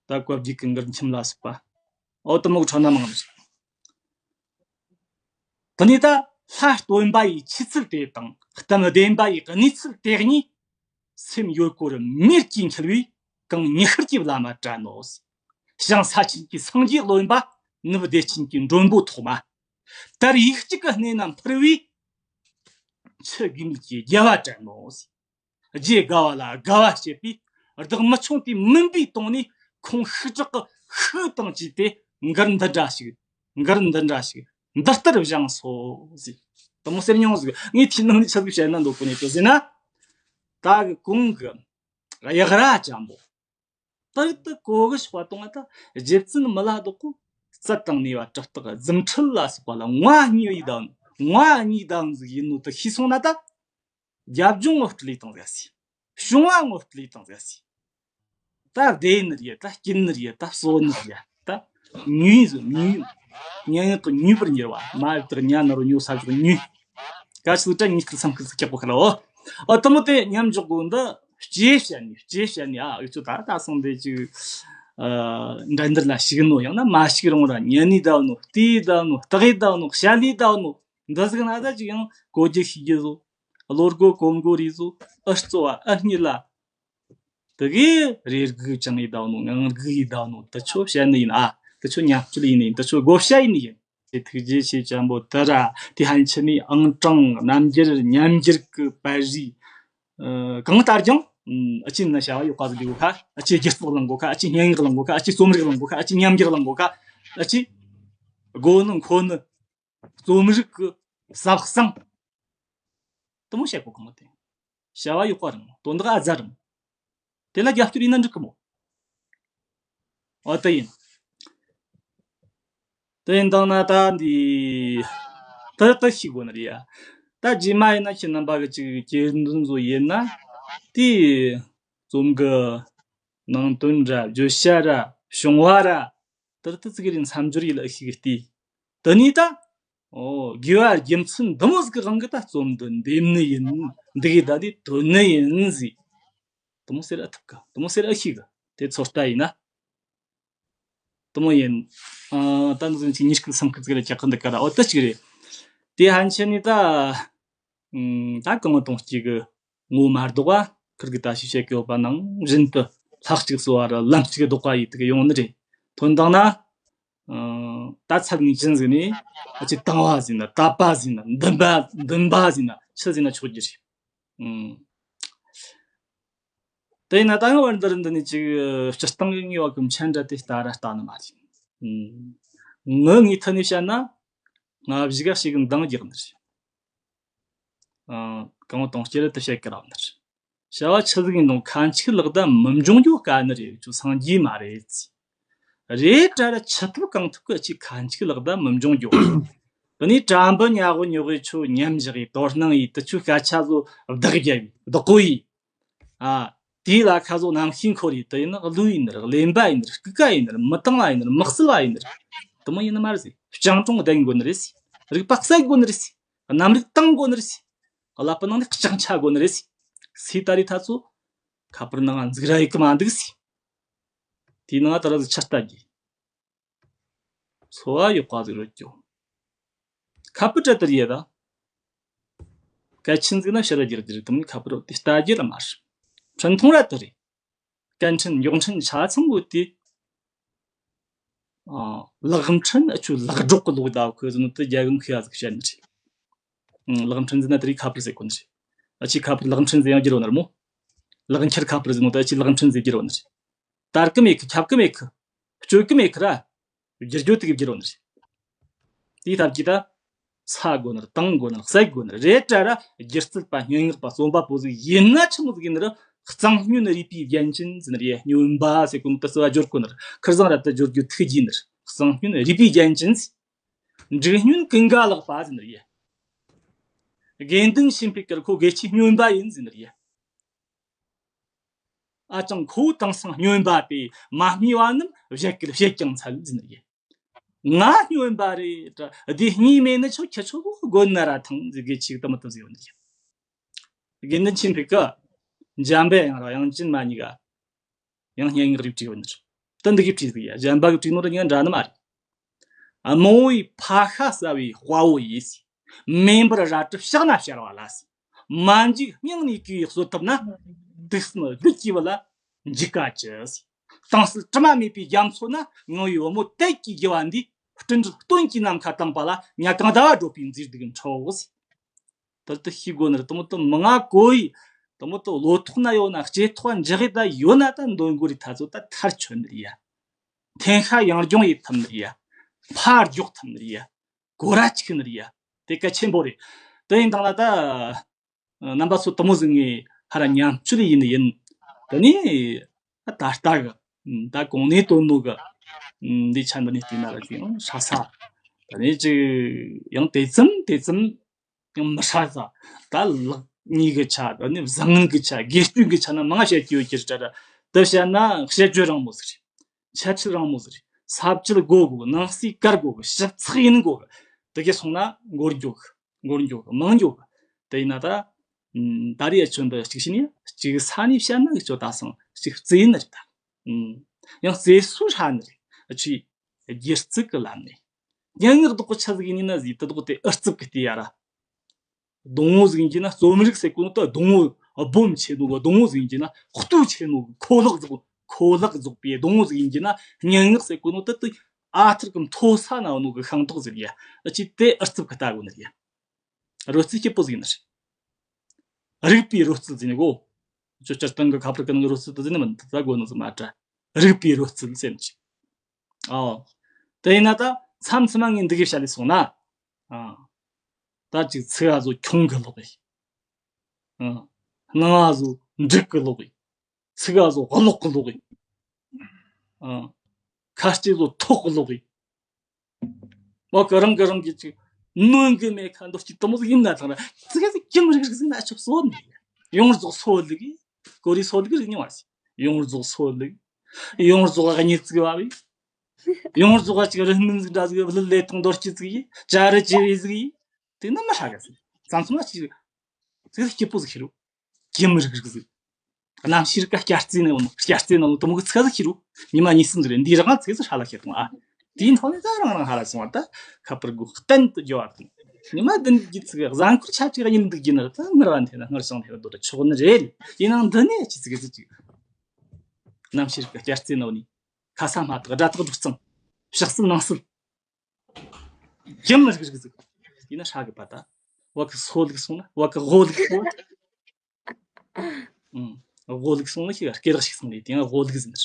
ད་བཀའ་བརྒྱུད་ཀྱི་མགུར་འཁྱམ་ལ་སོགས་པ། ཨོ་དེ་མོ་གི་ཁྲོད་ན་མང་ནོ་ཟིག། དེ་ནས་ད་ལྷ་སྟོན་པ་ཡི་ཆོས་ཚུལ་དེ་དང་གཏམ་བདེན་པ་ཡི་གནས་ཚུལ་དེ་གཉིས། སེམས་ཡོད་དགུ་རུ་མེར་གྱིས་འཁྱིལ་བའི། གང་ཉི་ཤར་གྱི་བླ་མ་བཀྲ་ནོ། ཞང་ས་ཆེན་གྱི་སངས་རྒྱས་བློན་པ། ནུབ་བདེ་ཆེན་གྱི་མགྲོན་པོ་ཐོག་མ། དར་ཡུག་གཅིག་གི་སྣེ་ན་འཕུར་བའི། ཆུ་དགེ་མེད་ཀྱི་རྒྱལ་བ་བཀྲ་ནོ། རྗེ་དགའ་བ་ལ་དགའ་བ་བྱེད་པའི། བདག་མི་ཆུང་དེ་མུན་པའི་དོང་ནས། ཁོང་ཤུགས་དྲག་གི་ཤུགས་དང་བཅས་ཏེ། མགུར་འདི་འདྲ་ཞིག། མགུར་འདི་འདྲ་ཞིག་འདི་ལྟར་བཞེངས་སོ་ཟེར། དེ་མོ་ཟེར་མྱོང་ཟིག། ངས་དེའི་ནང་ནས་ཆི་ཟིག་བཤད་ན་འདོད་གོ་ནས་དེ་ཟེར་ན། ད་གི་གོང་གི་གཡག་རྭ་ཅན་པོ། ད་རེད་དུ་གོ་གི་ཤོག་པ་གཏོང་བ་ད། རྗེ་བཙུན་མི་ལ་བདག་གོ། རྩལ་དང་ནུས་པ་གྲུབ་རྟགས་རྫུ་འཕྲུལ་ལ་སོགས་པ་ལ་ངོ་བ་གཉིས་ཡི་ད་ནོ། ངོ་བ་གཉིས་ད་ནོ་ཟིག་ཡིན་ནོ་དེ་ཤེས་སོང་ན་ད། རྒྱབ་ལྗོངས་ངོ་སྤྲོད་ལས་དང་ཟེར་སི། བྱུང་བ་ངོ་སྤྲོད་ལས་དང་ཟེར་སི། ད་བདེ་ནི་རེད། ད་སྐྱིད་ནི་རེད། ད་སོ་ནི་རེད། ད་ཉུས་སུ་ཉུས། ཉན་ཡག་གི་ཉུས་པར་འགྱུར་བ། མ་ཡི་དག་ཉ་ནི་རོ་ཉོ་ས་གི་ཉུས། ག་ཆུ་དྲ་ཉིས་སྐུལ་སམ་སྐུལ་ཟིག་ཀྱག་པོ་ཁ་ལ་འོ། ཨ་དེ་མོ་དེ་མཉམ་འཇོག་དགོས། འདི་སྐྱེས་བྱས་ནས་སྐྱེས་བྱས་ནས། ཨ་འུ་ཚོ་ད་ད་སོང་དེ་ཅིག་འགྲན་བསྡུར་ལ་ཞུགས་ནོ། ཡང་ན་མ་ཞུགས་རུང་ར་ཉན་ནི་ད་ནོ། ལྟས་ད་ནོ། ལྟ་གི་ད་ནོ། བཤད་ལི་ད་ནོ། འདི་ཟིག་ན་ད་ཅིག་ཡང་གོ་རྒྱུ་ཤེས་རྒྱུ་བཟོ། བློ་སྒོ་གོམ་སྒོ་རེ་བཟོ། ཨུ་གཙོ་བ་ཨུ་གཉིས་ལ། དེ་གི་རེ་སྒུག་ཅང་ཡི་ད་ནོ། ངང་སྒུག་ཡི་ད་ནོ། དེ་ཆོ་བཤད་ནི་ཡིན། ཨ་དེ་ཆོ་ཉམས་བཅོས་ཡིན་ནི་ཡིན། དེ་ཆོ་བགོ་བཤའ་ཡིན་ནི་ཡིན། དེ་ཐུགས་རྗེ་ཆེ་ཅན་པོ་དེ་ར། དེ་ཧན་ཆི་ནི་ཨང་གྲངས་རྣམ་འགྱུར་ཉམས་འགྱུར་གི་པར་རིས། ཨ་གང་ལྟར་ཀྱང་ཨ་ཅེ་ན་བྱ་བ་ཡོད་པ་ཟིག་ཡོད་ཁ། ཨ་ཅེ་སྒྱུ་རྩལ་གླེང་གོ་ཁ། ཨ་ཅེ་སྙན་ངག་གླེང་གོ་ཁ། ཨ་ཅེ་རྩོམ་རིག་གླེང་གོ་ཁ། ཨ་ཅེ་ཉམས་འགྱུར་གླེང་གོ་ཁ། ཨ་ཅེ་མགོ་ནི་མཁོ་ནི། རྩོམ་རིག་གི་ཟབ་གསང་། དེ་མོ་བཤད་གོ་གི་མོ། དེ་བྱ་བ་ཡོད་པ་རེད་མོ། དོན་དག་ཨ་ཛ་རེད་མོ། དེ་ལ་རྒྱབ་སྐྱོར་ཡིན་ན་འགྲིག་གི་མོ། འོ་དེ་ཡིན། དེ་ཡིན་དང་ན་ད་འདི་ད་ད་ཤི་དགོས་ནི་རེད་ཡ། ད་རྗེས་མ་ཡིན་ན་ཁྱེད་རྣམ་པ་གི་ཅིག་གྱེར་འདོན་བཟོ་ཡིན་ན། དེ་རྩོམ་གི་ནང་དོན་ར་བརྗོད་བྱ་ར་བྱུང་བ་ར་དེར་དུ་ཙི་གི་རིང་མཚམས་སྦྱོར་ཡིད་ལ་ཤི་གི་སྟེ། དེ་ནས་ད། ཨོ། དགེ་བ་རྒྱུ་མཚན་འདི་མོ་ཟིག་གི་དབང་གིས་ད་རྩོམ་འདི་འདེམས་ནི་ཡིན། འདི་གི་ད་འདི་དོན་ནི་ཡིན་ཟིག་དེ་མོ་ཟེར་ཨ་ཐུབ་གི་དེ་མོ་ཟེར་ཨ་ཤི་གི་དེ་ཚོད་ལྟ་ཡིན་ན། དེ་མོ་ཡིན། ཨ། ད་འདི་ཚོ་ཅིག་ཉིས་སྐུལ་སུམ་སྐུལ་ཟིག་ལ་རྒྱག་གི་འདུག་ག་ར། ཨོ་དེ་གཅིག་རེད། དེ་ཕན་ཆད་ནས་ད། ཨུམ། ད་གང་བ་དུང་སྐྱེས་གི་ངོ་མ་ལྡོག་པ་ཁིར་གི་ད་ཤི་བཤད་གི་ཡོད་པ་ནང་བཞིན་དུ་ལྷག་གཅིག་གསོ་བ་ར་ལམ་གཅིག་ལྡོག་པ་ཡིད་དུ་ཡོང་ནི་རེད། དོན་དག་ན། ཨ། ད་ཚད་ངེས་ཅན་ཟིག་ནས་ཨ་ཅིག་དང་བ་ཟིག་ན་དད་པ་ཟིག་ན་འདུན་པ་འདུན་པ་ཟིག་ན་ཆི་ཟིག་ན་ཆོག་རྒྱུ་རེད། ཨུམ། དེ་ཡིན་ན་ད་ཡང་བར་འདིར་འདི་ནས་ཅིག་སྤྱིར་བཏང་གི་ངེས་པ་གི་མཆན་འདྲ་དེ་ལྟ་ར་ལྟ་ནི་མ་རེད། ངའི་ངོས་ཐད་ནས་བཤད་ན། སྔ་གཞུག་ག་ཞིག་འདང་རྒྱག་ནི་རེད། ཨ། གང་བ་དུང་སྐྱེས་ར་དེ་བཤད་གི་ར་བ་ནི་རེད། བྱ་བ་ཆི་ཟིག་ཡིན་རུང་ཁ་འཆུག་ལག་བརྡ་མི་འབྱུང་རྒྱུ་དཀའ་ནི་རེད། ཁྱོད་སངས་རྒྱས་མ་རེད། རེད་དྲ་ར་ཆི་ཐུབ་གང་ཐུབ་གི་ཅིག་ཁ་འཆུག་ལག་བརྡ་མི་འབྱུང་རྒྱུ། དེ་ནས་དྲ་འབུ་ཉ་གོ་ཉོ་གི་ཁྱོད་ཉམས་བཞག་ཡིས་དོ་སྣང་ཡིས་དུ་ཁྱོད་སྐད་ཆ་བཟོ་བདག་རྒྱབ་ཡིས་བདག་གོ་ཡིས། ཨ། དེའི་ལ་ཁ་བཟོ་རྣམ་ཤེས་འཁོར་ཡིན་དུ་ཡིན་ན་གླུ་ཡིན་ནི་རེད། གླེན་པ་ཡིན་ནི་རེད། སྐུ་ཀ་ཡིན་ནི་རེད། མི་དང་བ་ཡིན་ནི་རེད། མི་གསལ་བ་ཡིན་ནི་རེད། དེ་མོ་ཡིན་ནི་མ་རེད་ཟེར། སྤྱང་གྲུང་ལྡན་དགོས་ནི་རེད་ཟེར། རིག་པ་གསལ་དགོས་ནི་རེད་ཟེར། རྣམ་རིག་དྭངས་དགོས་ནི་རེད་ཟེར། ཀླད་པའི་ནང་ནས་སྤྱང་ཆ་དགོས་ནི་རེད་ཟེར། སུས་ད་རེས་ད་ཚོ་ཁ་པར་ནང་འཛུགས་ར་ཡི་གི་མ་འདུག་ཟེར། དེའི་ནང་ད་ར་ཟིག་ཆ་ལྟ་རྒྱུ། འཚོ་བ་ཡག་པ་ཟིག་རོལ་རྒྱུ། ཁ་པར་ར་དེ་རེད་ད། གལ་ཆེན་ཟིག་ན་ཕྱིར་ར་རྒྱུ་ར་དེ་རེད། དེ་མིན་ཁ་པར་རོ་དེ་ལྟ་རྒྱུ་ར་མ་རེད། འཕྲིན་ཐུང་ར་དེ་རེད། སྐད་འཕྲིན་མགྱོགས་འཕྲིན་ཆ་ཚང་གོ་དེ། ཨ། ལག་འཕྲིན་ཨ་ཆུ་ལག་སྒྲོག་གི་ལོག་ད་ཁོས་ཟིན་ནོ་དེ་རྒྱ་གང་ཁི་ཡ་ཟིག་བཤད་ནི་རེད། ཨང་། ལག་འཕྲིན་ཟིན་ན་དེ་རིགས་ཁ་པར་ཟེར་གོ་ནི་རེད། ཨ་ཆི་ཁ་པར་ལག་འཕྲིན་ཟིན་ཡང་རྒྱུ་རོ་ནར་མོ། ལག་འཁྱེར་ཁ་པར་ཟིན་ནོ་དེ་ཨ་ཆི་ལག་འཕྲིན་ཟིན་རྒྱུ་རོ་ནི་རེད། དར་གི་མེད་གི་ཁྱབ་གི་མེད་གི་སྤྱོད་གི་མེད་གི་ར། བསྒྱུར་རྒྱུ་དེ་གི་བསྒྱུར་བ་ནི་རེད། དེའི་ཐབས་ཀྱིས་ད་ཚ་དགོས་ནི་རེད། དྭངས་དགོས་ནི་རེད། གསལ་དགོས་ནི་རེད། རེད་དྲ་ར་སྒྱུ་རྩལ་པ་སྙན་ངག་པ་རྩོམ་པ་པོ་ཟིག་ཡིན་ན་ཆི་མོ་ཟིག་ཡིན་ནི་རེད། གཙང་སྨྱོན་རུས་པའི་རྒྱན་ཅན་ཟིན་རེད། སྨྱོན་པ་ཟེར་གོ་ནི་དེ་སུ་བ་སྦྱོར་གོ་ནི་རེད། ཁིར་བཟང་ར་དེ་སྦྱོར་རྒྱུ་ཐུག་རྒྱུ་ནི་རེད། གཙང་སྨྱོན་རུས་པའི་རྒྱན་ཅན་ཟིག་འབྲུག་སྨྱོན་ཀུན་དགའ་ལགས་པ་ཟིན་རེད། དགེ་འདུན་ཆོས་འཕེལ་གར་ཁོ་དགེ་ཆོས་སྨྱོན་པ་ཡིན་ཟིན་རེད། ཨ་ཅང་ཁོ་དེང་སང་སྨྱོན་པ་དེ་མ་སྨྲས་པ་རྣམས་བཞད་གད་བྱེད་ཀྱང་འཚལ་ཟིན་རེད། ང་སྨྱོན་པ་རེད། དེ་གཉིས་མེད་ནི་ཆོག་ཁྱེད་ཆོ་དགོན་ན་ར་ཐང་ཟིག་གི་ཆིག་ཏུ་མི་ཏུ་ཟིག་ཡོད་ནི་རེད། དགེ་འདུན་ཆོས་འཕེལ་གི་འཇམ་པའི་དབྱངས་ར་དབྱངས་ཅན་མ་གཉིས་ཀ་ཡང་སྙན་ངག་རིགས་བྲིས་ཡོད་ནི་རེད། དེ་འདི་གི་བྲིས་ཟིག་ཡ་གཞན་པ་གི་བྲིས་ནོ་ར་ཉན་འདྲ་ནི་མ་རེད། རྨོངས་པའི་ཕ་ཤ་ཟ་བའི་དཔའ་བོ་ཡིས། མེ་འབར་རལ་གྲི་ཕྱག་ན་ཕྱར་བ་ལ། མ་འཇིགས་སྙིང་ནས་གུས་པས་གསོལ་བཏབ་ན། དུག་གསུམ་བདུད་ཀྱི་བུ་ལ་འཇིགས་དཀའ་ཅི། དྭངས་གསལ་དྲི་མ་མེད་པའི་རྒྱ་མཚོ་ན། ངང་པའི་བུ་མོ་དད་ཀྱི་རྒྱུ་བ་འདིས། སྤྲིན་བྲལ་སྟོན་གྱི་ནམ་མཁའ་དྭངས་པ་ལ། ཉ་གང་ཟླ་བ་བགྲོད་པའི་མཛེས་སྡུག་འཕྲོ། དེ་ལྟར་ཤེས་དགོས་ནི་རེད། དེ་མོ་དེ་མི་ང་གོ་ཡི། དེ་མོ་དེ་བློ་ཐོག་ན་ཡོད་ན་ལྕེ་ཐོག་འཇགས་ཡི་ད་ཡོད་ན་ད་འདོན་དགོས་རེད། ད་ཚོ་ད་མཐར་ཆོད་ནི་རེད་ཡ། འཐེན་ཤ་ཡང་སྦྱོང་ཡེད་ཐུབ་ནི་རེད་ཡ། ཕར་རྒྱོག་ཐུབ་ནི་རེད་ཡ། གོ་ར་ཆིག་ནི་རེད་ཡ། དེ་གལ་ཆེན་པོ་རེད། དེ་ཡིན་དང་ན་ད། རྣམ་པ་ཚོ་དེ་མོ་ཟིག་ངས་ཧ་ར་མཉམ་སྤྱོད་ཡིན་ནི་ཡིན། དེ་ནས་ད་ལྟ་གི་ད་གོང་ནས་བཏོན་ནོ་གི་འདི་ཆ་འདི་ནས་བལྟས་ན་ར་ཅིག་ཡང་ཧྲ་ས། དེ་ནས་ཅིག་ཡང་དེ་ཙམ་དེ་ཙམ་ཡང་མི་ཧྲ་ས། ད་ལག་གཉིས་གི་ཆ། དེ་ནས་བཟང་ངན་གི་ཆ། དགེ་སྤྱོད་གི་ཆ་ན་མང་བཤད་ཀྱི་ཡོད་ཀྱི་རེད་ད་ར། དེ་བཤད་ན་བཤད་རྒྱུ་རིང་མོ་ཟིག་རེད། འཆད་ཁྲིད་རིང་མོ་ཟིག་རེད། ས་བཅད་གོ་དགོས། ནང་གསེས་བཀར་དགོས། ཞིབ་ཚགས་ཡིན་དགོས། དེ་གས་སོང་ན་འགོར་འགྱོ་གི་འགོར་འགྱོ་གི་མང་འགྱོ་གི་དེ་ཡིན་ན་ད། ད་རེས་ཨ་ཆོན་པ་གཅིག་བྱས་ནས་གཅིག་ས་ནས་བཤད་ན་གི་ཅོ་ད་སང་གཅིག་རྩེ་ནི་རེད་ད། ཡང་རྩེ་སུ་ཧྲ་ནི་རེད། ཨ་ཆུའི་སྒྱུ་རྩལ་གི་ལམ་ནས། སྙན་ངག་རྡོག་གི་ཆ་ཟིག་ཡིན་ན་ཟིག་དེ་རྡོག་དེ་ཨུ་རྩིབ་གི་དེ་ཡ་ར། སྡོང་བོ་ཟིག་ཡིན་གྱི་ན་རྩོམ་རིག་ཟེར་གོ་ནོ་ད་སྡོང་བོ་སྦོམ་ཆེ་ནོ་གི་སྡོང་བོ་ཟིག་ཡིན་གྱི་ན་ལྟོ་ཆེ་ནོ་གི་ཁོ་ལག་ཟིག་ཁོ་ལག་ཟིག་པའི་སྡོང་བོ་ཟིག་ཡིན་གྱི་ན་སྙན་ངག་ཟེར་གོ་ནོ་ད་དེ་ཨ་ཐུར་གི་མཐོ་ས་ན་ཡོད་ནོ་གི་ཤིང་ཏོག་ཟིག་ཡ། ཨ་ཆི་དེ་ཨུ་རྩིབ་གི་ལྟ་དགོས་ནི་རེད་ཡ། རོལ་རྩེད་སྐྱིད་པོ་ཟིག་ནི་རེད། རིག་པའི་རོལ་རྩེད་ཟེར་ནི་གོ། ཅོ་སྤྱིར་བཏང་གི་ཁ་པར་གི་ནང་གི་རོལ་རྩེད་དེ་ཟེར་ནི་མིན། དེ་ལྟ་དགོས་ནི་ཟིག་མ་དྲ། རིག་པའི་རོལ་རྩེད་ཟེར་ནི་རེད། ཨོ། དེ་ཡིན་ན་ད་མཚམས་མཚམས་ངས་འདི་གི་བཤད་ལས་སོང་ན། ཨ། ད་ཅིག་ཚིག་ཨ་ཟོ་ཁྱུང་གི་ལོག་ཡིན། ཨ། སྣང་ཨ་ཟོ་འབྲུག་གི་ལོག་ཡིན། ཚིག་ཨ་ཟོ་གློག་གི་ལོག་ཡིན། ཨ། ཁ་ལྕེ་ཟོ་ཐོག་གི་ལོག་ཡིན། བ་ག་རང་ག་རང་གི་ཅིག་ནོན་གི་མེད་ཁ་འདོད་ཀྱི་དེ་མོ་ཟིག་ཡིན་ན་ཐང་ར་ཚིག་ཨ་ཟོ་ཀྱི་མི་རིག་རིག་ཟིན་ན་ཆོག་སོ་མི་ཡོང་ཟོག་སོ་ལི་གི་ཀོ་རི་སོ་ལུག་རིག་མྱོང་བ་ཞིག་ཡོངས་རྫོགས་སོ་ལུག་ཡོངས་རྫོགས་གཉིས་ཙིག་བ་བའི། ཡོངས་རྫོགས་ཅིག་རི་སྨན་ཟིག་འདྲ་ཟིག་བླུད་ལས་ཐང་རྡོ་སྐྱི་ཙིག་ཡིས་ཅ་རི་ཅི་རི་ཟིག་ཡིས། དེ་ནི་མི་ཧྲ་ག་ཟིག་བསམ་སོང་ན་ཅིག་ཟིག་སྐྱིད་པོ་ཟིག་ཤི་རུ། ཀྱི་མི་རིག་རིག་ཟིག་གནམ་གཤིས་རིག་ག་སྐྱ་རྩེ་ནས་ཡོང་ནོ་སྐྱ་རྩེ་ནང་དུ་མོ་གི་ཚིག་ཟིག་ཤི་རུ། ཉི་མ་གཉིས་གསུམ་ཟིག་རེད། འདིའི་རིག་ང་ཚིག་ཟིག་ཧྲ་ལ་ཤི་ཐོང་ཨ། དེའི་ཐོག་ནས་ད་རང་རང་ཧ་ར་སོང་བ་ད་ཁ་པར་གུ་གཏན་དུ་འགྱོ་བ་དང་། ཉི་མ་བདུན་གྱི་ཚིག་གཟའ་འཁོར་ཆ་ཅིག་གཉིད་འདུག་གྱིན་ན་ད་ངར་བ་འཐེན་ན་སྔར་སོང་འཐེན་ན་དོ་ད་ཆོག་ནི་རེད། ཡིན་ནའང་འདི་ནས་ཅི་ཟིག་ཟིག་ཅིག་གནམ་གཤིས་རིག་ག་སྐྱ་རྩེ་ནང་ནས་ཁ་ས་མ་ཐག་སྒྲ་ཐག་སྒྲོག་གཙང་ཕྱག་སྲིད་ནང་སྲིད། རྒྱུ་མི་རིག་རིག་ཟིག་ཡིན་ན་ཧྲ་གི་པ་ད། བ་གི་སོ་ལུག་སོང་ན་བ་གི་དབོ་ལུག་སོང་ན། ཨུམ། དབོ་ལུག་སོང་ན་ཤི་ག་སྐེ་རགས་ཤིག་སོང་ནས་དེ་ཡང་དབོ་ལུག་ཟིན་ནི།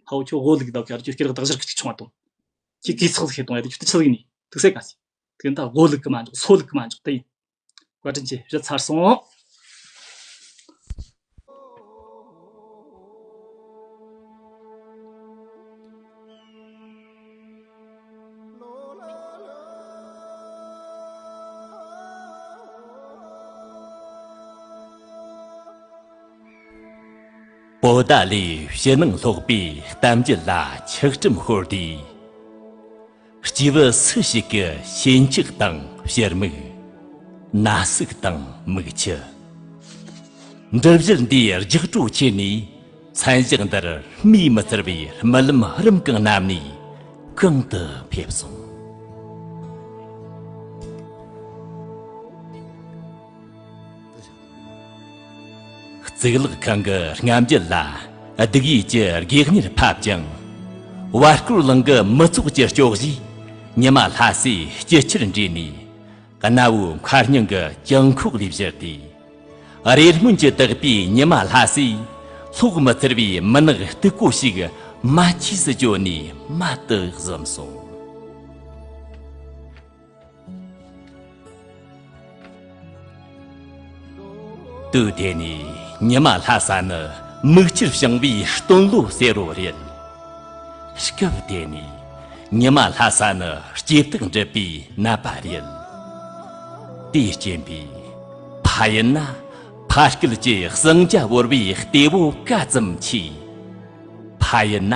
ཧའོ་ཁྱོད་དབོ་ལུག་ད་ཁྱོད་སྐེ་རགས་དག་ཞག་གཅིག་ཆུང་བ་དང་། ཁྱེད་གིས་ཚོགས་ཤེས་དང་ཡ་དེ་ཁྱོད་དུ་ཆི་ཟིག་ནི་དུག་སེ་ག་ཟིག་དེ་ད་དབོ་ལུག་གི་མ་འཇོག་སོ་ལུག་གི་མ་འཇོག་དེ་ཡིན། བཀའ་དྲིན་ཆེ་ཞུ་ཚར་སོང་། པོ་ཏཱ་ལའི་ཕྱི་ནང་སློག་པའི་གཏམ་རྒྱུད་ལ་ཆགས་ཁྲིམས་ཤོར་དུས། སྐྱེས་བུ་སུ་ཞིག་གི་ཞེན་ཆགས་དང་ཕྱིར་མིག་ན་ཟུག་དང་མིག་ཆུ། འབྲུ་བཞི་འདིའི་རྒྱགས་སྤྲོ་ཆེ་ནས་མཚན་ཞག་འདིར་སྨོས་མི་ཚར་བའི་རྨི་ལམ་རིམ་གང་བསྣམས་ནས་གང་དུ་ཕེབས་སོང་། གཙུག་ལག་ཁང་གི་རྔམ་བརྗིད་ལ་སྡུག་ཡུས་ཀྱི་སྒེག་གཉེར་ཕབ་ཅིང་། བར་སྐོར་ལང་གི་མི་ཚོགས་ཀྱི་སྐྱོ་གཞས་ཉི་མ་ལྷ་སའི་སྐྱིད་ཆུར་འདྲེས་ནས། གནའ་བོའི་མཁར་རྙིང་གི་གྱང་ཁོག་ལས་བཞུར་ཏེ། རེ་སྨོན་གྱིས་དག་པའི་ཉི་མ་ལྷ་སའི་སློག་མི་ཚར་བའི་མུན་ནག་སྟུག་པོ་ཞིག་མ་ཆས་སུ་གྱོན་ནས་མལ་དུ་གཟིམས་སོང་། དུས་དེ་ནས་ཉི་མ་ལྷ་ས་ནི་མིག་ཆུར་བྱིང་བའི་སྟོན་ལོ་ཟེར་རོ་རེད། སྐབས་དེ་ནས་ཉི་མ་ལྷ་ས་ནི་སྐྱེ་སྟག་འགྲིབ་པའི་ནད་པ་རེད། དེའི་རྐྱེན་པས་ཕ་ཡུལ་ན་ཕ་སྐད་ཀྱི་གསང་རྒྱ་བོར་བའི་གཏེ་བོ་ག་ཙམ་མཆིས། ཕ་ཡུལ་ན་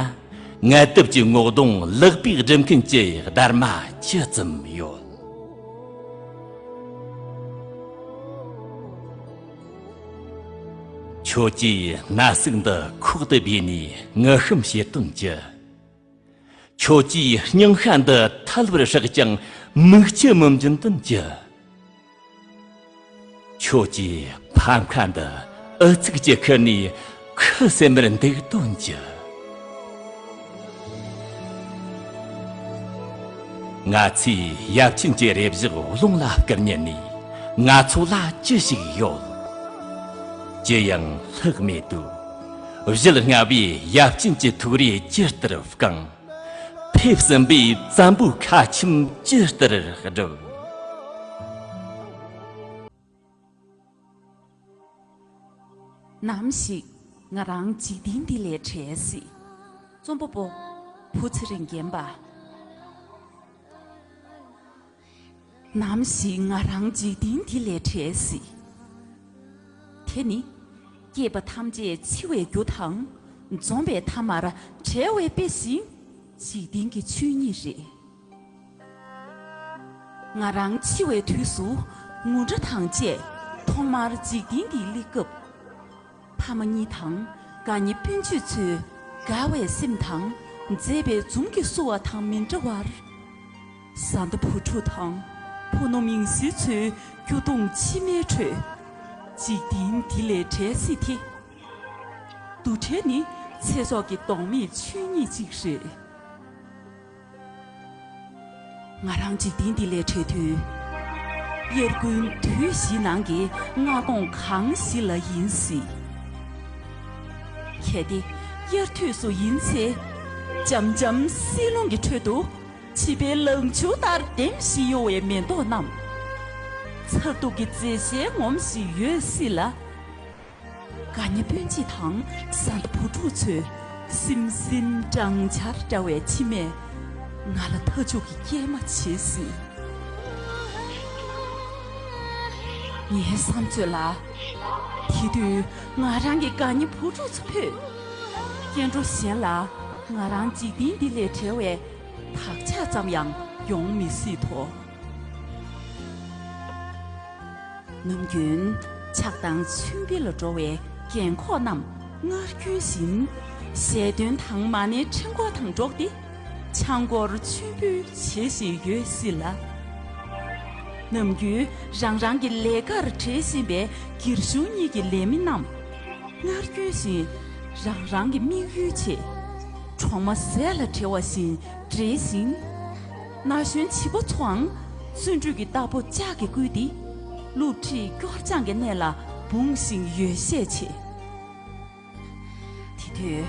ངལ་དུབ་ཀྱི་ངོ་གདོང་ལེགས་པའི་སྒྲུབ་མཁན་གྱི་སྡར་མ་ཅི་ཙམ་ཡོད། ཁྱོད་ཀྱིས་ན་ཟུག་འདི་ཁོག་ཏུ་སྦས་ནས་ངུ་ཤུམ་བྱེད་དོན་ཅི། ཁྱོད་ཀྱིས་སྙིང་ཤ་འདི་ཐལ་བར་བསྲེགས་ཀྱང་མིག་ཆུ་མི་འབྱིན་དོན་ཅི། ཁྱོད་ཀྱིས་ཕམ་ཁ་འདི་ཨུ་ཚུགས་ཀྱིས་ཁུར་ནས་ཁུ་སིམ་མེར་འདུག་དོན་ཅི། ང་ཚོས་ཡབ་ཆེན་གྱི་རེ་བཞག་རླུང་ལ་བསྐུར་ཉན་ནས་ང་ཚོ་ལ་ཅི་ཞིག་ཡོད། ཅི་ཡང་ལྷག་མེད་དུ། བཞད་སྔ་བའི་ཡབ་ཆེན་གྱི་ཐུགས་རེ་ཇི་ལྟར་བསྐངས། ཕེབས་ཟིན་པའི་བཙན་པོའི་ཁ་ཆེམས་ཇི་ལྟར་བསྒྲུབས། ནམ་ཞིག་ང་རང་འཇིག་རྟེན་འདི་ལས་བྲལ་སྲིད། རྩོམ་པ་པོ། བུ་ཚེ་རིང་། རྒན་པ། ནམ་ཞིག་ང་རང་འཇིག་རྟེན་འདི་ལས་བྲལ་སྲིད། དེ་ནི་སྐྱེས་པ་ཐམས་ཅད་འཆི་བའི་རྒྱུ་དང་། འཛོམས་པའི་མཐའ་མར་བྲལ་བའི་དཔེ་བཞིན་འཇིག་རྟེན་གྱི་ཆོས་ཉིད་རེད། ང་རང་འཆི་བའི་དུས་སུ་ངུ་སྒྲ་དང་བཅས་ཐོག་མར་འཇིག་རྟེན་འདིར་སླེབས་སྐབས། ཕ་མ་གཉིས་དང་དགའ་ཉེ་སྤུན་མཆེད་ཚོའི་དགའ་བའི་སེམས་དང་མཛེས་པའི་འཛུམ་གྱིས་བསུ་བ་དང་མི་འདྲ་བར། བཟའ་ཟླ་བུ་ཕྲུག་དང་ཕུ་ནུ་མིང་སྲིང་ཚོའི་སྐྱོ་གདུང་མཆི་མའི་ཁྲོད། འཇིག་རྟེན་འདི་ལས་བྲལ་སྲིད་དེ། འདུ་བྲལ་ནི་ཚེ་སྲོག་གི་ལྡོག་མེད་ཆོས་ཉིད་ཅིག་རེད། ང་རང་འཇིག་རྟེན་འདི་ལས་བྲལ་དུས། དབྱར་དགུན་དུས་བཞིའི་ནང་གི་སྔ་དགོང་གང་ཞིག་ལ་ཡིན་སྲིད། གལ་ཏེ་དབྱར་དུས་སུ་ཡིན་ཚེ། འཇམ་འཇམ་བསིལ་རླུང་གི་ཁྲོད་དུ། བྱིས་པའི་ལང་ཚོ་ལྟར་ལྡེམ་ཞིང་གཡོ་བའི་མེ་ཏོག་རྣམས། མཚར་སྡུག་གི་མཛེས་ཤིང་ངོམས་ཤིང་ཡོད་སྲིད་ལ། དགའ་ཉེ་སྤུན་མཆེད་དང་བཟའ་ཟླ་བུ་ཕྲུག་ཚོའི་སིམ་སིམ་སྦྲང་ཆར་འདྲ་བའི་མཆི་མས་ང་ལ་མཐའ་མཇུག་གི་སྐྱེལ་མ་བྱེད་སྲིད། ངའི་བསམ་ཚོད་ལ། དེ་དུས་ང་རང་གི་དགའ་ཉེ་བུ་ཕྲུག་ཚོ་ཕུད། སྐྱེ་འགྲོ་གཞན་ལ་ང་རང་འཇིག་རྟེན་འདི་ལས་བྲལ་བའི་བག་ཆགས་ཙམ་ཡང་ཡོང་མི་སྲིད་དོ། ནམ་རྒྱུན་ཆགས་སྡང་མཚོན་དཔེ་ལ་འགྲོ་བའི་རྒན་འཁོགས་རྣམས་སྔར་རྒྱུན་བཞིན་ཞལ་འདོན་དང་མ་ཎིའི་འཕྲེང་འཁོར་དང་འགྲོགས་ཏེ། ཆང་སྐོར་མཆོད་འབུལ་བྱེད་བཞིན་ཡོད་སྲིད་ལ། ནམ་རྒྱུན་རང་རང་གི་ལས་ཀར་བྲེལ་བཞིན་པའི་སྒེར་གཞུང་གཉིས་ཀྱི་ལས་མི་རྣམས་སྔར་རྒྱུན་བཞིན་རང་རང་གི་དམིགས་ཡུལ་ཆེད་གྲོག་མ་ཟས་ལ་བྲེལ་བ་བཞིན་བྲེལ་ཞིང་། ན་གཞོན་བྱིས་པ་ཚོའང་བརྩོན་འགྲུས་ཀྱི་རྟ་ཕོ་ལྕགས་ཀྱིས་བསྐུལ་ཏེ་སློབ་ཁྲིད་སྐྱོར་སྦྱང་གི་གནས་ལ་འབུངས་བཞིན་ཡོད་ཤས་ཆེ། དེ་དུས་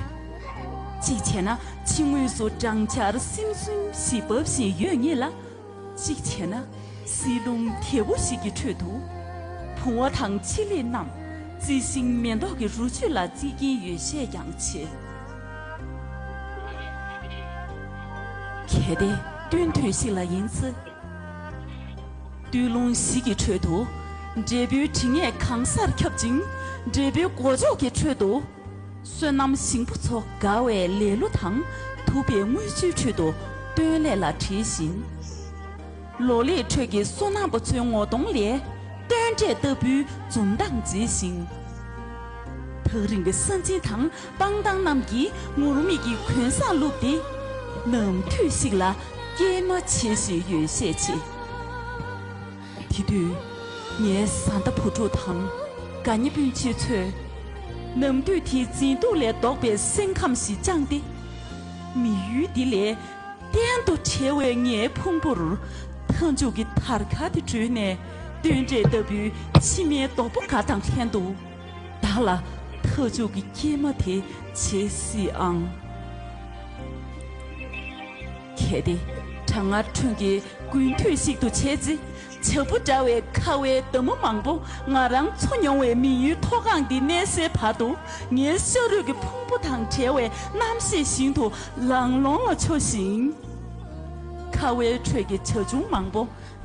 གཅིག་བྱས་ན་ཕྱི་ངོས་སུ་སྦྲང་ཆར་སིམ་སིམ་ཞིག་འབབ་བཞིན་ཡོད་ངེས་ལ། གཅིག་བྱས་ན་བསིལ་རླུང་དལ་པོ་ཞིག་གི་ཁྲོད་དུ་བུང་བ་དང་ཕྱི་ལས་རྣམས་རྩི་ཤིང་མེ་ཏོག་གི་རུ་བཅུད་ལ་རྩིས་ཀྱིན་ཡོད་ཤས་ཀྱང་ཆེ། གལ་ཏེ་སྟོན་དུས་ཤིག་ལ་ཡིན་ཚེ། སྟོད་ལུང་བཞི་གི་ཁྲོད་དུ་འབྲས་བུའི་དྲི་ངད་གང་སར་ཁྱབ་ཅིང་། འབྲས་བུའི་མགོ་ལྕོག་གི་ཁྲོད་དུ་བསོད་ནམས་ཞིང་པ་ཚོ་དགའ་བའི་ལེ་ལོ་དང་ཐུབ་པའི་རྔུལ་ཆུའི་ཁྲོད་དུ་སྟོན་ལས་ལ་བྲེལ་བཞིན། ལོ་ལེགས་ཁྲོད་ཀྱི་སོ་ནག་པ་ཚོའི་ངོ་གདོང་ལས་སྟོན་འབྲས་ལྟ་བུའི་འཛུམ་མདངས་མཛེས་ཤིང་། ཐག་རིང་པའི་ས་འཛིན་དང་སྤང་ཐང་རྣམས་ཀྱིས་ངུར་སྨྲིག་གི་གོས་བཟང་བཀླུབས་ཏེ། ནམ་དུས་ཤིག་ལ་སྐྱེལ་མ་བྱེད་བཞིན་ཡོད་ཤས་ཆེ། དེ་དུས་ངའི་བཟའ་ཟླ་བུ་ཕྲུག་དང་དགའ་ཉེ་སྤུན་མཆེད་ཚོས་ནམ་དུས་དེའི་མཛེས་སྡུག་ལས་ལྡོག་པའི་སེམས་ཁམས་ཤིག་བཅངས་ཏེ། མི་ཡུལ་འདི་ལས་གཏན་དུ་བྲལ་བའི་ངའི་ཕུང་པོར་མཐའ་མཇུག་གི་དར་དཀར་དེ་སྒྲོན་ནས། སྟོན་འབྲས་ལྟ་བུའི་མཆི་མའི་རྡོག་པོ་འགའ་དང་ལྷན་དུ། བདག་ལ་མཐའ་མཇུག་གི་སྐྱེལ་མ་དེ་བྱེད་སྲིད་ཨང་། གལ་ཏེ་གྲང་ངར་ཁྲོད་ཀྱི་དགུན་དུས་ཤིག་ཏུ་བྱས་ཚེ། བྱ་སྤུ་འདྲ་བའི་ཁ་བའི་འདབ་མ་མང་པོ་ང་རང་འཚོ་མྱོང་བའི་མི་ཡུལ་མཐོ་སྒང་འདི་གནས་སའི་བར་དུ། ངའི་ཤ་རུས་ཀྱི་ཕུང་པོ་དང་བྲལ་བའི་རྣམ་ཤེས་བཞིན་དུ་ལང་ལོང་ལ་འཕྱོ་ཞིང་། ཁ་བའི་ཁྲོད་ཀྱི་བྱ་ཁྱུང་མང་པོ་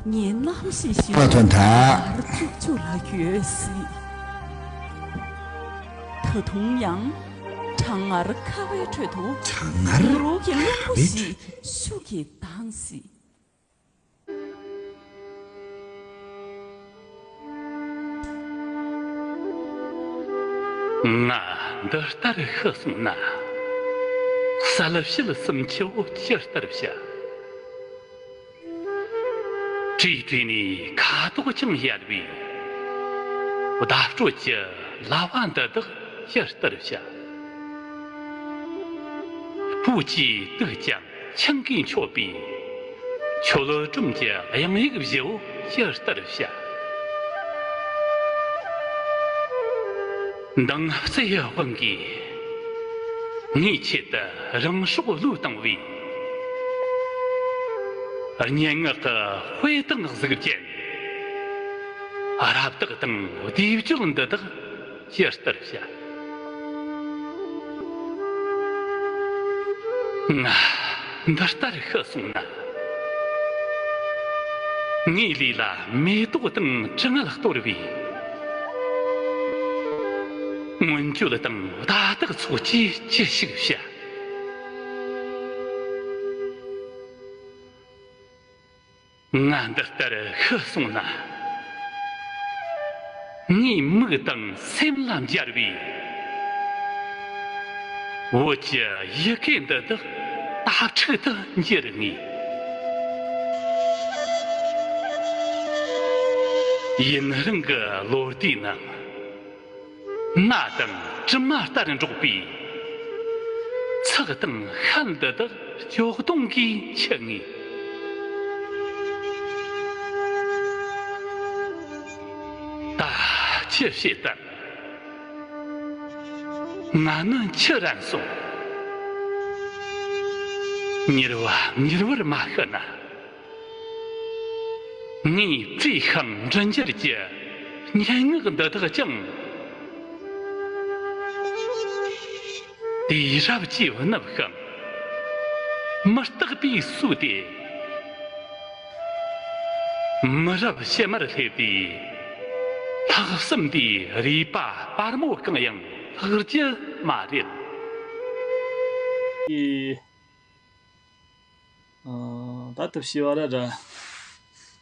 ངའི་རྣམ་ཤེས་བཞིན་དུ་ཐོན་ཐལ། ངར་ཅུག་ཅུག་ལ་འགྱོད་སྲིད། ད་དུང་ཡང་གྲང་ངར་ཁ་བའི་ཁྲོད་དུ་གྲང་ངར་ངུ་རུ་གི་རླུང་བུ་ཁ་བའི་ཞིག་ཤུགས་ཀྱིས་ལྡང་སྲིད། ང་འདི་ལྟར་ཤི་སོང་ན། གསལ་བྱེད་སུམ་ཅུ་བོ་ཇི་ལྟར་བྱ། བྲིས་བྲིས་ནས་ཁ་དོག་ཀྱང་ཡལ་བའི་བརྡ་སྤྲོད་ཀྱི་ལྭ་བ་འདི་དག་ཇི་ལྟར་བྱ། སྤོས་ཀྱིས་དུག་ཀྱང་ཆང་གིས་མཆོད་པའི་མཆོད་སྒྲོམ་གྱི་གཡང་ཡིག་བཞི་བོ་ཇི་ལྟར་བྱ། མདངས་བསིལ་བའི་དབང་གིས་ངའི་ཆེད་དུ་རང་སྲོག་བློས་བཏང་བའི་སྙན་ངག་གི་དཔེ་དང་གཟུགས་ཅན། རབ་བཏགས་དང་བསྡུས་བརྗོད་འདི་དག་ཇི་ལྟར་བྱ། ང་འདི་ལྟར་ཤི་སོང་ན། ངའི་ལུས་ལ་མེ་ཏོག་དང་དྲི་ངད་གཏོར་བའི་མངོན་བརྗོད་དང་བརྡ་དག་ཚོགས་ཀྱིས་ཅི་ཞིག་བྱ། ང་འདི་ལྟར་ཤི་སོང་ན། ངའི་མིག་དང་སེམས་ལ་འབྱར་བའི་བོད་ཀྱི་ཡི་གེ་འདི་དག་དྭ་ཕྲུག་ཏུ་འགྱུར་ངེས། ཡུན་རིང་གི་ལོ་ཟླའི་ནང་། རྨ་དང་གྲིབ་མ་ལྟར་འགྲོགས་པའི་ཚེགས་དང་ཤད་འདི་དག་སྐྱོ་གདུང་གིས་འཁྱུ་ངེས། ད་ཅི་བྱེད་དམ། ང་ནི་འཆི་རན་སོང་། མྱུར་བ་མྱུར་བར་མ་ཤི་ན། ངས་བྲིས་ཤིང་འབྲི་འགྱུར་གྱི་སྙན་ངག་འདི་དག་ཀྱང་། དུས་རབས་ཀྱིས་བསྣུབས་ཤིང་མི་རྟག་པས་གསོས་ཏེ། མི་རབས་ཕྱི་མར་སླེབས་པའི་ ལྷག་བསམ་དེའི་རུས་པ་སྤར་མོ་བཀང་ཡང་ལྷག་རྒྱུ་མ་རེད། ད་ཐབས་ཤེས་བ་ར་ར་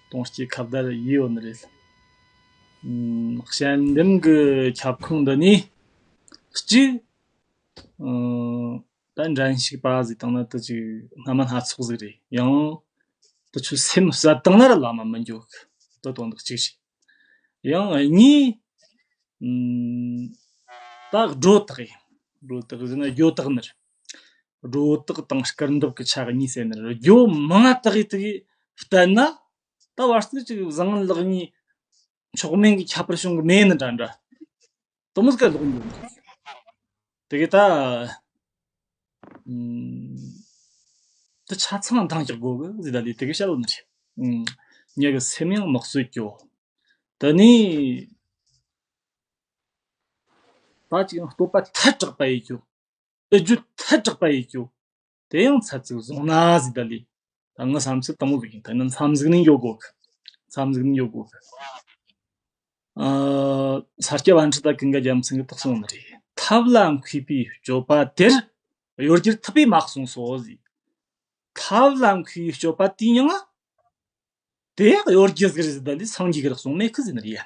གཏོང་སྐྱེ་ཁ་བརྡ་ཡིས་ཡོད་ནི་རེད། ཨམ། དཔྱད་འདེམས་ཀྱི་ཁྱབ་ཁོངས་འདི་ནས་གཅིག་ཨམ། ད་འགྲན་ཞུགས་པ་ཟིག་བཏང་ན་དེ་ཅིག་སྣ་མ་སྣ་ཚོགས་ཟིག་རེད། ཡང་དེ་ཚོའི་སེམས་གསལ་བཏང་ན་ར་ལམ་མ་མི་འགྱོ་གི། དེ་དོན་དག་གཅིག་རེད། ཡང་གཉིས། ཨམ། ད་སྒྲོ་བཏགས་ཡིན། སྒྲོ་བཏགས་ཟེར་ན་སྒྲོ་བཏགས་ནི་རེད། སྒྲོ་བཏགས་དང་སྐུར་འདེབས་ཀྱི་ཆ་གཉིས་ཟེར་ནི་རེད། སྒྲོ་མང་ང་བཏགས་ཡི་དེ་གི་བསྟན་ན། ད་བར་སྲིད་ཅིག་བཟང་ངན་ལེགས་ཉེས་མཆོག་དམན་གྱི་ཁྱད་པར་བྱུང་གི་མེད་ནི་འདྲ་འདྲ། དེ་མོ་ཟིག་ལོག་འགྱོ་ནི་རེད། དེ་གི་ད། ཨམ། དེ་ཆ་ཚང་འདང་རྒྱག་དགོས་གི་ཟེར་ད་ལས་དེ་གི་བཤད་ལོ་ནི་རེད། ཨམ། ཉེ་གི་སེམས་ཡང་མི་གསོད་རྒྱོ། དེ་ནས། ད་ཅིག་ཡང་བསྟོད་པ་ཐལ་དྲགས་པ་ཡིས་རྒྱོ། ཨེ་རྒྱུ་ཐལ་དྲགས་པ་ཡིས་རྒྱོ། དེ་ཡང་ཚད་ཅིག་བཟུང་ན་ཟེར་ད་ལས། ད་ངི་བསམ་ཚུལ་དེ་མོ་ཟིག་ཡིན། ད་ནི་མཚམས་ཟིག་ནས་འགྱོ་དགོས་གི། མཚམས་ཟིག་ནས་འགྱོ་དགོས་གི། ཨ། ས་སྐྱ་པཎྜི་ཏ་ཀུན་དགའ་རྒྱལ་མཚན་གྱིས་དེ་གསུངས་ནི་རེད། ཐབས་ལ་མཁས་པའི་སྤྱོད་པ་དེར་གཡོ་སྒྱུར་ཐུབ་པས་མ་གསུངས་སོ་ཟེར། ཐབས་ལ་མཁས་པའི་སྤྱོད་པ་དེའི་མྱིང་ང་དེ་གཡོ་སྒྱུ་ཟིག་རེད་ཟེར་ད་ལས་སངས་རྒྱས་ཀྱིས་ར་གསུངས་མེད་གི་ཟེར་ནི་རེད་ཡ།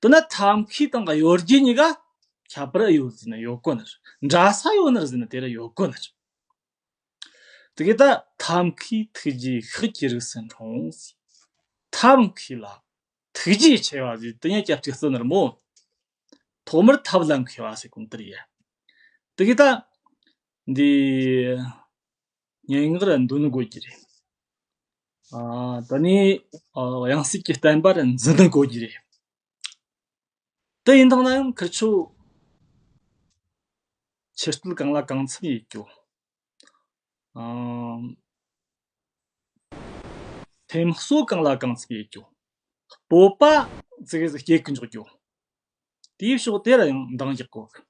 དེ་ན་ཐབས་མཁས་དང་གཡོ་སྒྱུ་གཉིས་ཀ་ཁྱད་པར་ཡོད་ཟེར་ན་ཡོད་གོ་ནི་རེད། འདྲ་ས་ཡོད་ནི་རེད་ཟེར་ན་དེ་ར་ཡོད་གོ་ནི་རེད། དེ་གི་ད་ཐབས་མཁས་ཐུགས་རྗེའི་ཤུགས་ཀྱིས་རིགས་སུ་འཁྲུངས་ཟེར། ཐབས་མཁས་ལ་ཐུགས་རྗེ་ཆེ་བ་ཟེར་དེ་ཉིད་སྐྱབས་གཅིག་བརྩི་ནི་རེད་མོ། ཐོག་མར་ཐབས་ལ་མཁས་པ་ཟེར་གོ་ནི་དེ་རེད་ཡ། དེ་གི་ད། འདི། སྙན་ངག་ར་འདོན་དགོས་ཀྱི་རེད། ཨ། ད་ནི། ཨ། དབྱངས་གསལ་གྱི་བསྟན་པ་ར་འཛིན་དགོས་ཀྱི་རེད། དེ་ཡིན་དང་ན་ཡང་ཁིར་ཆོ་ཆོས་སྲིད་གང་ལ་གང་འཚམ་ཡེད་རྒྱུ། ཨ། སེམས་གསོ་གང་ལ་གང་འཚམ་ཡེད་རྒྱུ། སྤོབས་པ་ཙི་གེ་ཟིག་སྐྱེ་གི་འཇུག་རྒྱུ། དེའི་ཕྱོགས་དེ་ལ་ཡང་འདང་རྒྱག་དགོས།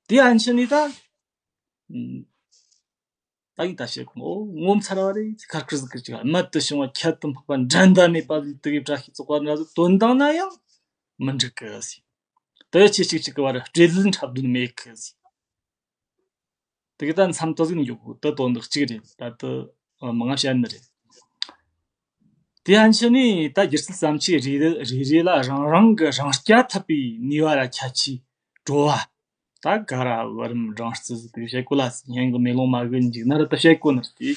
དེ་ཡན་ཆད་ནས་ད། ད་ཡིན་ད་བཤད་གོ། ངོ་མཚར་བ་རེད། ཁར་ཁར་ཟིག་གི་ཅིག་རྨད་དུ་བྱུང་བ་ཁྱད་དུ་འཕགས་པ་འགྲན་ཟླ་མེད་པ་ཟིག་དེ་གའི་བཀྲ་ཤིས་བཙོག་པ་འདྲ་ཟིག་དོན་དང་ན་ཡང་མི་འགྲིག་གི་ཟིག་དེ་ཆེ་གཅིག་གཅིག་གི་བར་སྤྲེལ་ལད་འཁྲབ་འདོད་མེད་གི་ཟིག་དེ་གི་ད་མཚམས་དེ་ཟིག་འཇོག་དགོས། དེ་དོན་དག་གཅིག་རེད། ད་དེ་མང་ང་བཤད་ནི་རེད། དེ་ཡན་ཆད་ནས་ད་སྒྱུ་རྩལ་བརྩམས་ཆོས་རེ་རེ་རེ་རེ་ལ་རང་རང་གི་རང་རྐྱ་འཐབ་པའི་ནུས་པ་ར་ཁྱད་ཆོས་བྲོ་བ། ད་ག་ར་བར་རིམ་སྦྲང་རྩི་ཟིག་དེ་བཤད་གོ་ལ་ཟིག་སྙན་གི་མེ་ལོང་མ་གི་འཇིག་ན་ར་ད་བཤད་གོ་ནི་རེད། དེ་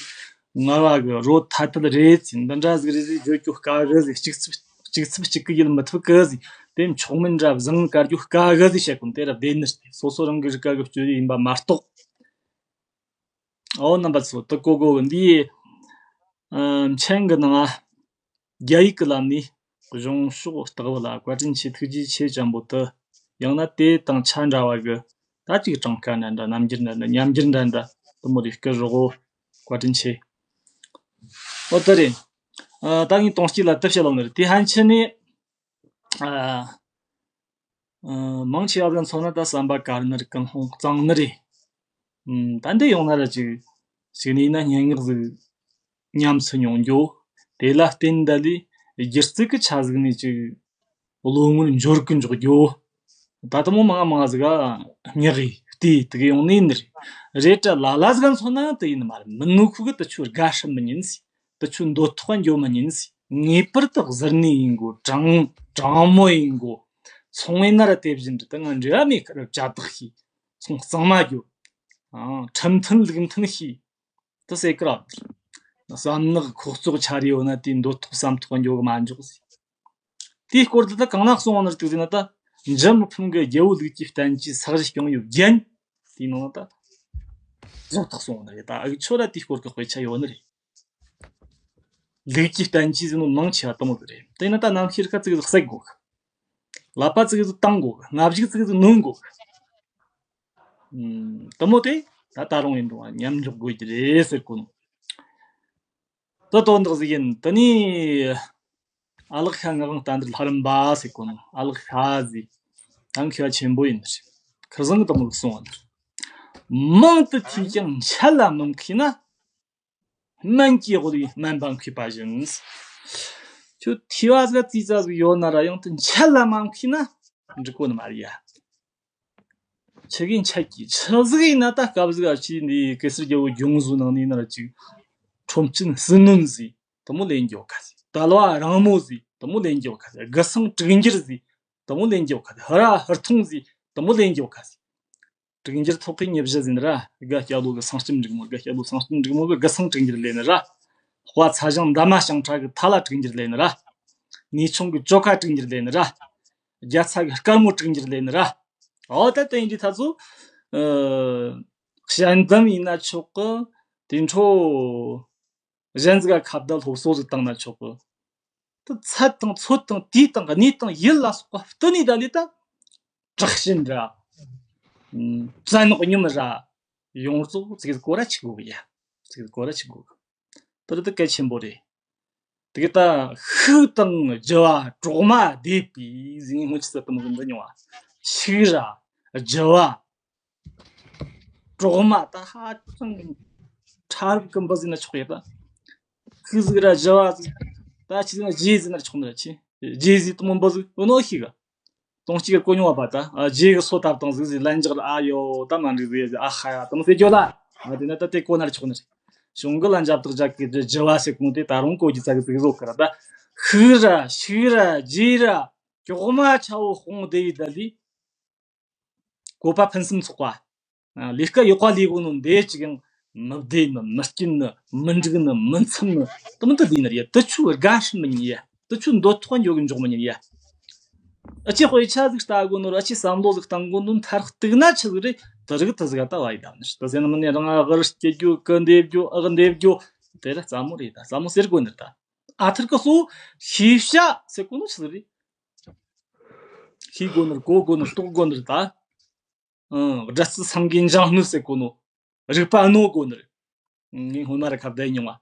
ངལ་བ་གི་རོ་ཐ་དད་རེད་ཟིག་འདི་འདྲ་ཟིག་རེད་ཟིག་བརྗོད་རྒྱུ་དཀའ་གི་ཟིག་གཅིག་ཚིག་གཅིག་ཚིག་གཅིག་གི་ཡིད་མི་ཐུབ་གི་ཟིག་དེ་མཆོག་མིན་འདྲ་བཟང་དཀར་རྒྱུ་དཀའ་གི་ཟིག་བཤད་གོ་ནི་དེ་ར་བདེན་ནི་རེད། སོ་སོ་རང་གི་རིག་པ་གི་སྤྱོད་ཡུལ་ཡིན་པ་མ་གཏོགས། ཨོ་རྣམ་པ་ཚོ་དེ་གོ་གོ་འདི། ཨ། མཆན་གི་ནང་ང་རྒྱ་ཡིག་གི་ལམ་ནས་གཞུང་ཕྱོགས་ལྟ་བུ་ལ་བཀའ་དྲིན་ཆེ་ཐུགས་རྗེ་ཆེ་ཅན་པོ་དེ། ཡང་ན་དེ་དང་ཆ་འདྲ་བ་གི་ད་ཅིག་གྲངས་ཀ་འདྲ་འདྲ་རྣམ་འགྱུར་འདྲ་འདྲ་ཉམས་འགྱུར་འདྲ་འདྲ་དེ་མོ་རེ་སྐུར་རོགས། བཀའ་དྲིན་ཆེ། ཨོ་དེ་རེད། ཨ། ད་ངས་དོན་གཅིག་ལ་དེ་བཤད་ལོང་ནི་རེད། དེ་ཡན་ཆད་ནས། ཨ། ཨ། མང་ཆེ་བ་ལ་མཚོན་ན་ད་བསམ་པ་དཀར་ནི་རེད། ཀུན་སློང་གཙང་ནི་རེད། ཨམ། ད་འདི་ཡོང་ན་ར་ཅིག་ཞིག་ནས་ཡིན་ན་སྙན་ངག་ཟིག་ཉམས་སུ་མྱོང་རྒྱུ། དེ་ལ་བརྟེན་ད་ལས་སྒྱུ་རྩལ་གི་ཆ་ཟིག་ནས་ཅིག་བློ་ངོར་འབྱོར་གི་འཇོག་རྒྱུ། ད་དེ་མོ་མང་ང་མང་ང་ཟིག་ག་སྙེག་གི་བལྟས་དེ་གི་ཡོང་ནི་ཡིན་ནི་རེད། རེད་དྲ་ལ་ལ་ཟིག་ག་མཚོན་ན་ཡང་དེ་ཡིན་ནི་མ་རེད། མི་ནུ་ཁུ་གི་དེ་ཆོ་དགའ་ཧྲ་མི་ཉན་ཟིག་དེ་ཆོ་འདོད་ཐོག་འགྱོ་མི་ཉན་ཟིག་ངེས་པར་དུ་གཟུར་གནས་ཡིན་དགོ། གྲང་གྲང་མོ་ཡིན་དགོ། ཚོང་བས་ན་ར་དེ་བཞིན་དུ་ད་ང་འབྲེལ་བ་མེད་ཁར་བྱ་དག་ཤེས། ཚོང་གཙང་མ་རྒྱོ། ཨང་། ཁྲིམས་མཐུན་ལུགས་མཐུན་ཤེས། དེ་ཟེར་གི་ར། བསམ་ནག་ཁོག་བཙོག་ཆ་རེ་ཡོད་ན་དེའི་འདོད་ཐོག་བསམ་ཐོག་འགྱོ་གི་མ་འཇོག་ཟིག་དེའི་སྐོར་དུ་ད་གང་ན་གསུངས་པ་ནི་རེད་ཟེར་ན། ད་འཇམ་ཕུན་གྱི་རྒྱལ་པོ་ལུགས་ཀྱི་བསྟན་བཅོས་ས་གཞི་སྐྱོང་ཡོད་རྒྱན། དེའི་ནང་ད་ཟོག་ཐག་གསུངས་པ་ནི་རེད། ད་འུ་ཆོ་ར་དེའི་སྐོར་གི་དཔེ་ཆ་ཡོད་ནི་རེད། ལུགས་ཀྱི་བསྟན་བཅོས་ཟེར་ནོ་མང་ཆེ་བ་དེ་མོ་ཟིག་རེད། དེ་ཡིན་ན་ད་རྣམ་ཤེས་རིག་པ་ཙིག་ཟིག་བསད་དགོ་གི། ལག་པ་ཙིག་ཟིག་བཏང་དགོ་གི། སྔ་གཞུག་ཙིག་ཟིག་ནོན་དགོ་གི། ཨུམ། དེ་མོ་དེ་ད་ད་རུང་ཡིན་འགྲོ་བ་མཉམ་འཇོག་དགོས་ཀྱི་རེད་ཟེར་གོ་ནོ། དེ་དོན་དག་ཟིག་ཡིན། དེ་ནས་ཨ་ལགས་ཤ་ངག་དབང་རྟ་མགྲིན་ལྷ་རམས་པ་ཟེར་གོ་ནོ། ཨ་ལགས་ཤ་ཟིག་ད་མཁས་པ་ཆེན་པོ་ཡིན་ནི་རེད། ཁིར་ཟང་གི་དེ་མོ་ཟིག་གསུངས་པ་ནི་རེད། མང་དུ་ཐོས་ཀྱང་འཆད་ལ་མི་མཁས་ན། སྨན་གྱི་དབུལ་བས་སྨན་པ་མཁས་པ་བཞིན། ཁྱོད་ཐོས་པ་ཟིག་རྩིས་ཙ་ཟིག་ཡོད་ན་ར་ཡང་དེ་འཆད་ལ་མ་མཁས་ན་འགྲིག་གོ་ནི་མ་རེད་ཡ། ཆི་གི་འཆད་ཀྱི་ཆི་ཟིག་ཡིན་ན། ད་སྐབས་ཟིག་ཨ་ཕྱི་འདི་གེ་སར་རྒྱལ་པོ་སྒྲུང་ཟིག་ནང་ནས་ན་ར་ཅིག་ཁྲོམ་ཆེན་ཟིལ་གནོན་ཟིག་དེ་མོ་ལེན་རྒྱུ་ག་ཟིག་དལ་བ་རིང་མོ་ཟིག་དེ་མོ་ལེན་རྒྱུ་ག་ཟིག་དགུ་སང་དྲུག་འགྱུར་ཟིག་དེ་མོ་ལེན་རྒྱུ་ག་ཟིག་ཧུ་ར་ཧུར་ཐུང་ཟིག་དེ་མོ་ལེན་རྒྱུ་ག་ཟིག་དྲུག་འགྱུར་ཐོག་གི་ཉི་བཞི་ཟིན་ར། དགའ་སྐྱ་ལོ་གི་སང་སྐྱིམ་འགྲིག་མོ། དགའ་སྐྱ་ལོ་སང་སྐྱིམ་འགྲིག་མོ་གི་དགུ་སང་དྲུག་འགྱུར་ལེན་ར། དཔའ་ཚ་ཞང་འདབ་མ་ཞིང་ཁྲ་གི་ཐ་ལ་དྲུག་འགྱུར་ལེན་ར། ནུས་ཆུང་གི་ཅོ་ཁ་དྲུག་འགྱུར་ལེན་ར། རྒྱ་ཚ་གི་དཀར་མོ་དྲུག་འགྱུར་ལེན་ར། འོ་ད་དེ་ཡིན་དུས་ད་ཚོ། ཨ། ཞལ་འདམ་ཡིན་ན་ཆོག་གི། དེ་འཕྲོ། གཞན་ཟིག་ག་ཁ་བརྡ་སློབ་གསོ་ཟིག་བཏང་ན་ཆོག་གི། དེ་ཚད་དང་ཚོད་དང་དུས་དང་གནས་དང་ཡུལ་ལ་སོགས་པ་བསྟུན་ནས་ད་ལས་ད། དྲག་ཞན་ར། བཙན་ནག་སྙོམས་ར། ཡོངས་རྫོགས་ཚིག་གོ་ར་ཆི་གོ་གི་ཡ། ཚིག་གོ་ར་ཆི་གོ་གི། དེ་ར་དེ་གལ་ཆེན་པོ་རེད། དེ་གི་ད་ཤུགས་དང་རྒྱུ་བ་གྲོག་མ་སྡེབ་པའི་ཟིན་སྔོན་ཆད་ཙམ་དུ་མི་འདི་མྱོང་བ། ཤུགས་ར། རྒྱུ་བ། གྲོག་མ་ད་ཧ་ཅང་ཕྲ་རབ་ཀྱི་འབུ་ཟིན་ན་ཆོག་ཡོད་ད། ཤུགས་ཟིག་ར་རྒྱུ་བ་ཟིག་ད་ཆི་ཟིན་ན་རྗེས་ཟིན་ན་ཆོག་ནི་ར་ཆི། རྗེས་ཟིག་དུ་མོ་འབུ་ཟིག་ཡོད་ནོ་ཤི་ག་དོང་གཅིག་གི་གོ་མྱོང་བ་པ་ད། ཨ། རྗེས་གི་སོ་བཏབ་དང་ཟིག་ཟིག་ལན་འཇགས་ལ་ཨ་ཡོ་ད་མ་འགྲིག་ཟིག་ཟིག་ཨ་ཧ་ཡ་དུ་མོ་ཟེར་རྒྱུ་ལ། ཨ། དེ་ན་ད་དེ་གོ་ན་ར་ཆོག་ནི་རེད། གཞུང་གི་ལ་འཇབ་ཏག་ཇག་གི་རྒྱུ་བ་ཟེར་གོང་དེ་ད་རུང་གོ་རྒྱུ་ཙག་གི་ཟིག་བཟོ་ཁར་ད། ཤུགས་ར་ཤུགས་ར་རྗེས་ར་གྲོག་མ་ཆ་བོ་དཔུང་སྡེ་བའི་ད་ལི། བཀོད་པ་ཕུན་སུམ་ཚོགས་པ། ལས་ཀ་ཡག་པ་ལས་གོ་ནོ་འདི་ཅིག་ཡང་མི་བདེ་ནི་མི་སྐྱིད་ནི་མི་འགྲིག་ནི་མི་འཚམ་ནི་དུ་མི་དུ་ལས་ནི་རེད། དུ་ཆུ་དགའ་ཧྲི་མི་ཉན་ཡ། དུ་ཆུ་འདོད་ཐོག་འཇོག་གི་འཇོག་མི་ཉན་ཡ། ཨ་ཅེ་དཔེ་ཆ་ཟིག་ལྟ་གོ་ནོ་ར་ཨ་ཅེ་བསམ་བློ་ཟིག་བཏང་གོ་ནོ་མཐར་གཏུགས་ན་ཆི་ཟིག་རེད། དུ་རིག་དུ་ཟིག་ད་བ་ཡི་དམ་ནི་དུ་ཟེར་ན་མི་ནི་རང་ཨ་གར་སྐྱེ་རྒྱུ་ཀི་འདེབས་རྒྱུ་ཨག་འདེབས་རྒྱུ་དེ་ར་རྩ་མོ་རེད། ད་རྩ་མོ་ཟེར་གོ་ནི་རེད་ད། ཨ་ཐུར་གི་སོ་ཤེས་བྱ་ཟེར་གོ་ནོ་ཆི་ཟིག་རེད། ཤེས་དགོ་ནི་རེད། གོ་དགོ་ནི་རེད། རྟོགས་དགོ་ནི་རེད་ད། ཨང་། སྒྲ་རྩི་སེམས་ཀྱི་འཇིང་སྣོད་ཟེར་གོ་ནོ། རིག་པ་རྣོ་དགོ་ནི་རེད། ངས་སྔོན་མ་ར་ཁ་བརྡ་མྱོང་བ།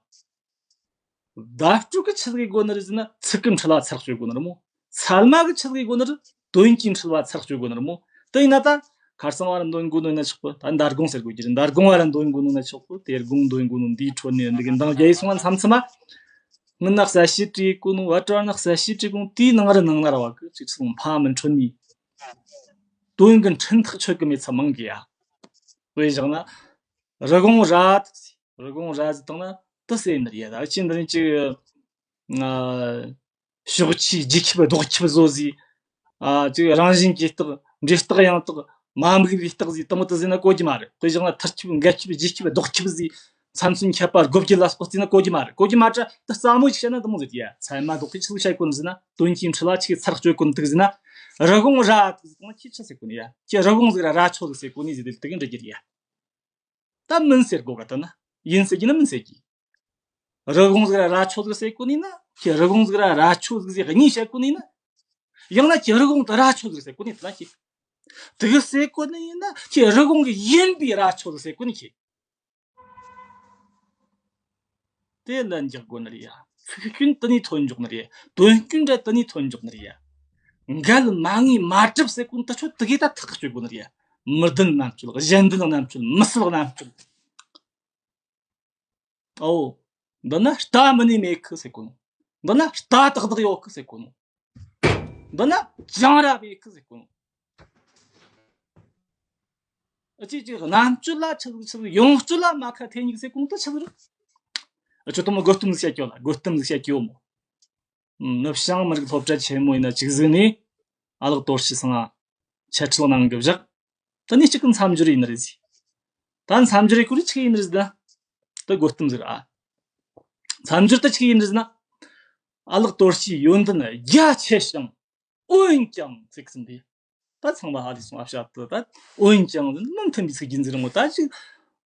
བརྡ་སྤྲོད་ཀྱི་ཆི་ཟིག་དགོ་ནི་རེད་ཟེར་ན་ཚིག་གི་འཁྲུལ་བ་ཚར་གཅོད་དགོ་ནི་རེད་མོ། ཚད་མ་གི་ཆི་ཟིག་དགོ་ནི་རེད། དོན་གྱི་འཁྲུལ་བ་ཚར་གཅོད་དགོ་ནི་རེད་མོ། དེ་ཡིན་ན་ད་ཁར་སང་བ་ར་འདོན་དགོ་ནོ་ན་ཆོག་གི། ད་མདའ་དགོང་ཟེར་དགོ་རྒྱུ་རེད། མདའ་དགོང་བ་ར་འདོན་དགོ་ནོ་ན་ཆོག་གི། དེ་དགོང་འདོན་དགོ་ནོ་འདིའི་ཁྲོད་ནས་འདི་གི་འདང་རྒྱ་ཡི་སོང་བ་མཚམས་མཚམས་མ། སྔོན་ན་གསལ་བཤད་བྲིས་གོ་ནོ་བ་དྲ་ན་གསལ་བཤད་བྲིས་གོ་ནོ་དེའི་ནང་ར་ནང་ན་ར་བ་གི་ཅིག་སོང་ཕ་མི་འཕྲོད་ནི། དོན་གི་འཕྲིན་ཐག་ཆོད་གི་མེད་ཚ་མང་གི་ཡ། དཔེ་བཞག་ན། རི་གོང་ར་ཟིག་རི་གོང་ར་ཟིག་བཏང་ན་དུ་ཟེར་ནི་རེད་ཡ། ད་ཅི་འདི་ནི་ཅིག་ཨ། ཕྱོགས་ཆའི་རྗེས་ཁྱབ་ལྡོག་ཁྱབ་བཟོ་ཟིག་ཨ། ཅིག་རང་བཞིན་གྱི་རྟགས་འབྲས་རྟགས་ཡང་དག་མ་དམིགས་པའི་རྟགས་ཟིག་དུ་མོ་དུ་ཟེར་ན་གོ་རྒྱུ་མ་རེད། དཔེ་བཞག་ན་མཐར་ཁྱབ་འགལ་ཁྱབ་རྗེས་ཁྱབ་ལྡོག་ཁྱབ་ཟིག་མཚམས་མཚོན་ཁྱད་པར་དགོད་བགྱི་ལ་སོགས་བརྩིས་ན་གོ་རྒྱུ་མ་རེད། གོ་རྒྱུ་མ་རེད། དུ་རྩ་མོ་ཞིག་བཤད་ན་དུ་མོ་ཟེར་གི་ཡ། ཚད་མ་ལྡོག་གི་ཆི་ཟིག་བཤད་གོ་ནི་ཟེར་ན། དོན་གྱི་འཁྲུལ་བ་ཆི་ཚར་གཅོད་གོ་ནི་དུ་ཟེར་ན། རི་གོང་ར་དུ་ཟེར་གོ་ན་ཁྱི་ཆི་ཟེར་གོ་ནི་ཡ། ཁྱི་རི་གོང་ཟིག་ར་ར་ཆོ་ཟིག་ཟེར་གོ་ནི་ཟེར་དེ་དུ་གི་འདྲི་རྒྱུ་རེད་ཡ། ད་མིན་ཟེར་དགོ་ག་ད་ན། ཡིན་ཟེར་གྱི་ན་མིན་ཟེར་གྱི། རི་གོང་ཟིག་ར་ར་ཆོ་ཟིག་ཟེར་གོ་ནི་ན། ཁྱེད་རི་གོང་ཟིག་ར་ར་ཆོ་ཟིག་ཟེར་གཉིས་བཤད་གོ་ནི་ན། ཡང་ན་ཁྱེད་རི་གོང་དུ་ར་ཆོ་ཟིག་ཟེར་གོ་ནི་ད་ན་ཁྱེད། དེ་གི་ཟེར་གོ་ནི་ཡིན་ན་ཁྱེད་རི་གོང་གི་ཡིན་པའི་ར་ཆོ་ཟིག་ཟེར་གོ་ནི་ཁྱེད། དེ་ལན་རྒྱག་དགོ་ནི་རེད་ཡ། ཚིག་སྐྱོན་དེ་ནས་ཐོན་འཇོག་ནི་རེད། དོན་སྐྱོན་འདྲ་དེ་ནས་ཐོན་འཇོག་ནི་རེད་ཡ། འགལ་མ་ངེས་མ་གྲུབ་ཟེར་གོ་ནི་ད་ཆོ་དེ་གི་ད་ཐག་གཅོད་དགོ་ནི་རེད་ཡ། མི་ལྡན་རྣམ་གཅོད་གཞན་ལྡན་རྣམ་གཅོད་མི་སྲིད་རྣམ་གཅོད། ཨོ། འདི་ན་རྟ་མི་ནས་མེད་ཁི་ཟེར་གོ་ནོ། འདི་ན་རྟ་ཏག་ཏག་ཡོད་ཁི་ཟེར་གོ་ནོ། འདི་ན་ཅང་ར་མེད་ཁི་ཟེར་གོ་ནོ། ཨ་ཅེ་ཅིག་རྣམ་དཔྱོད་ལ་ཆི་ཟིག་ཆི་ཟིག་ཡོངས་དཔྱོད་ལ་མ་ཁ་ཐེ་ཉིག་ཟེར་གོ་ནོ་ད་ཆི་ཟིག་རེད། ཨ་ཅོ་དུ་མོ་དགོད་གཏམ་ཟིག་བཤད་རྒྱུ་ལ་དགོད་གཏམ་ཟིག་བཤད་རྒྱུ་མོ། ནུབ་བྱང་མི་རིགས་སློབ་གྲྭ་ཆེན་མོ་ཡིན་ན་གཅིག་ཟིག་ནས་ཨ་ལགས་དོར་ཞི་སང་ང་འཆད་ཁྲིད་གནང་གི་བཞག་ད་ནི་གཅིག་གི་མཚམས་སྦྱོར་ཡིན་ནི་རེད་ཟིག་ད་མཚམས་སྦྱོར་ཡི་སྐོར་གཅིག་ཡིན་ནི་རེད་ཟིག་ད་དགོད་གཏམ་ཟིག་ར། མཚམས་སྦྱོར་ད་གཅིག་ཡིན་ནི་རེད་ཟིག་ན། ཨ་ལགས་དོར་ཞིའི་ཡོན་ཏན་རྒྱ་ཆེ་ཞིང་འོན་ཀྱང་ཚིག་ཟིན་ཏེ། ད་ཚང་མ་ཧ་ལས་སོང་ཨ་བཤད་དུ་ད་འོན་ཀྱང་མི་མཐུན་པའི་ཚིག་རྒྱུན་ཟིག་རིང་མོ་ད་ཅིག་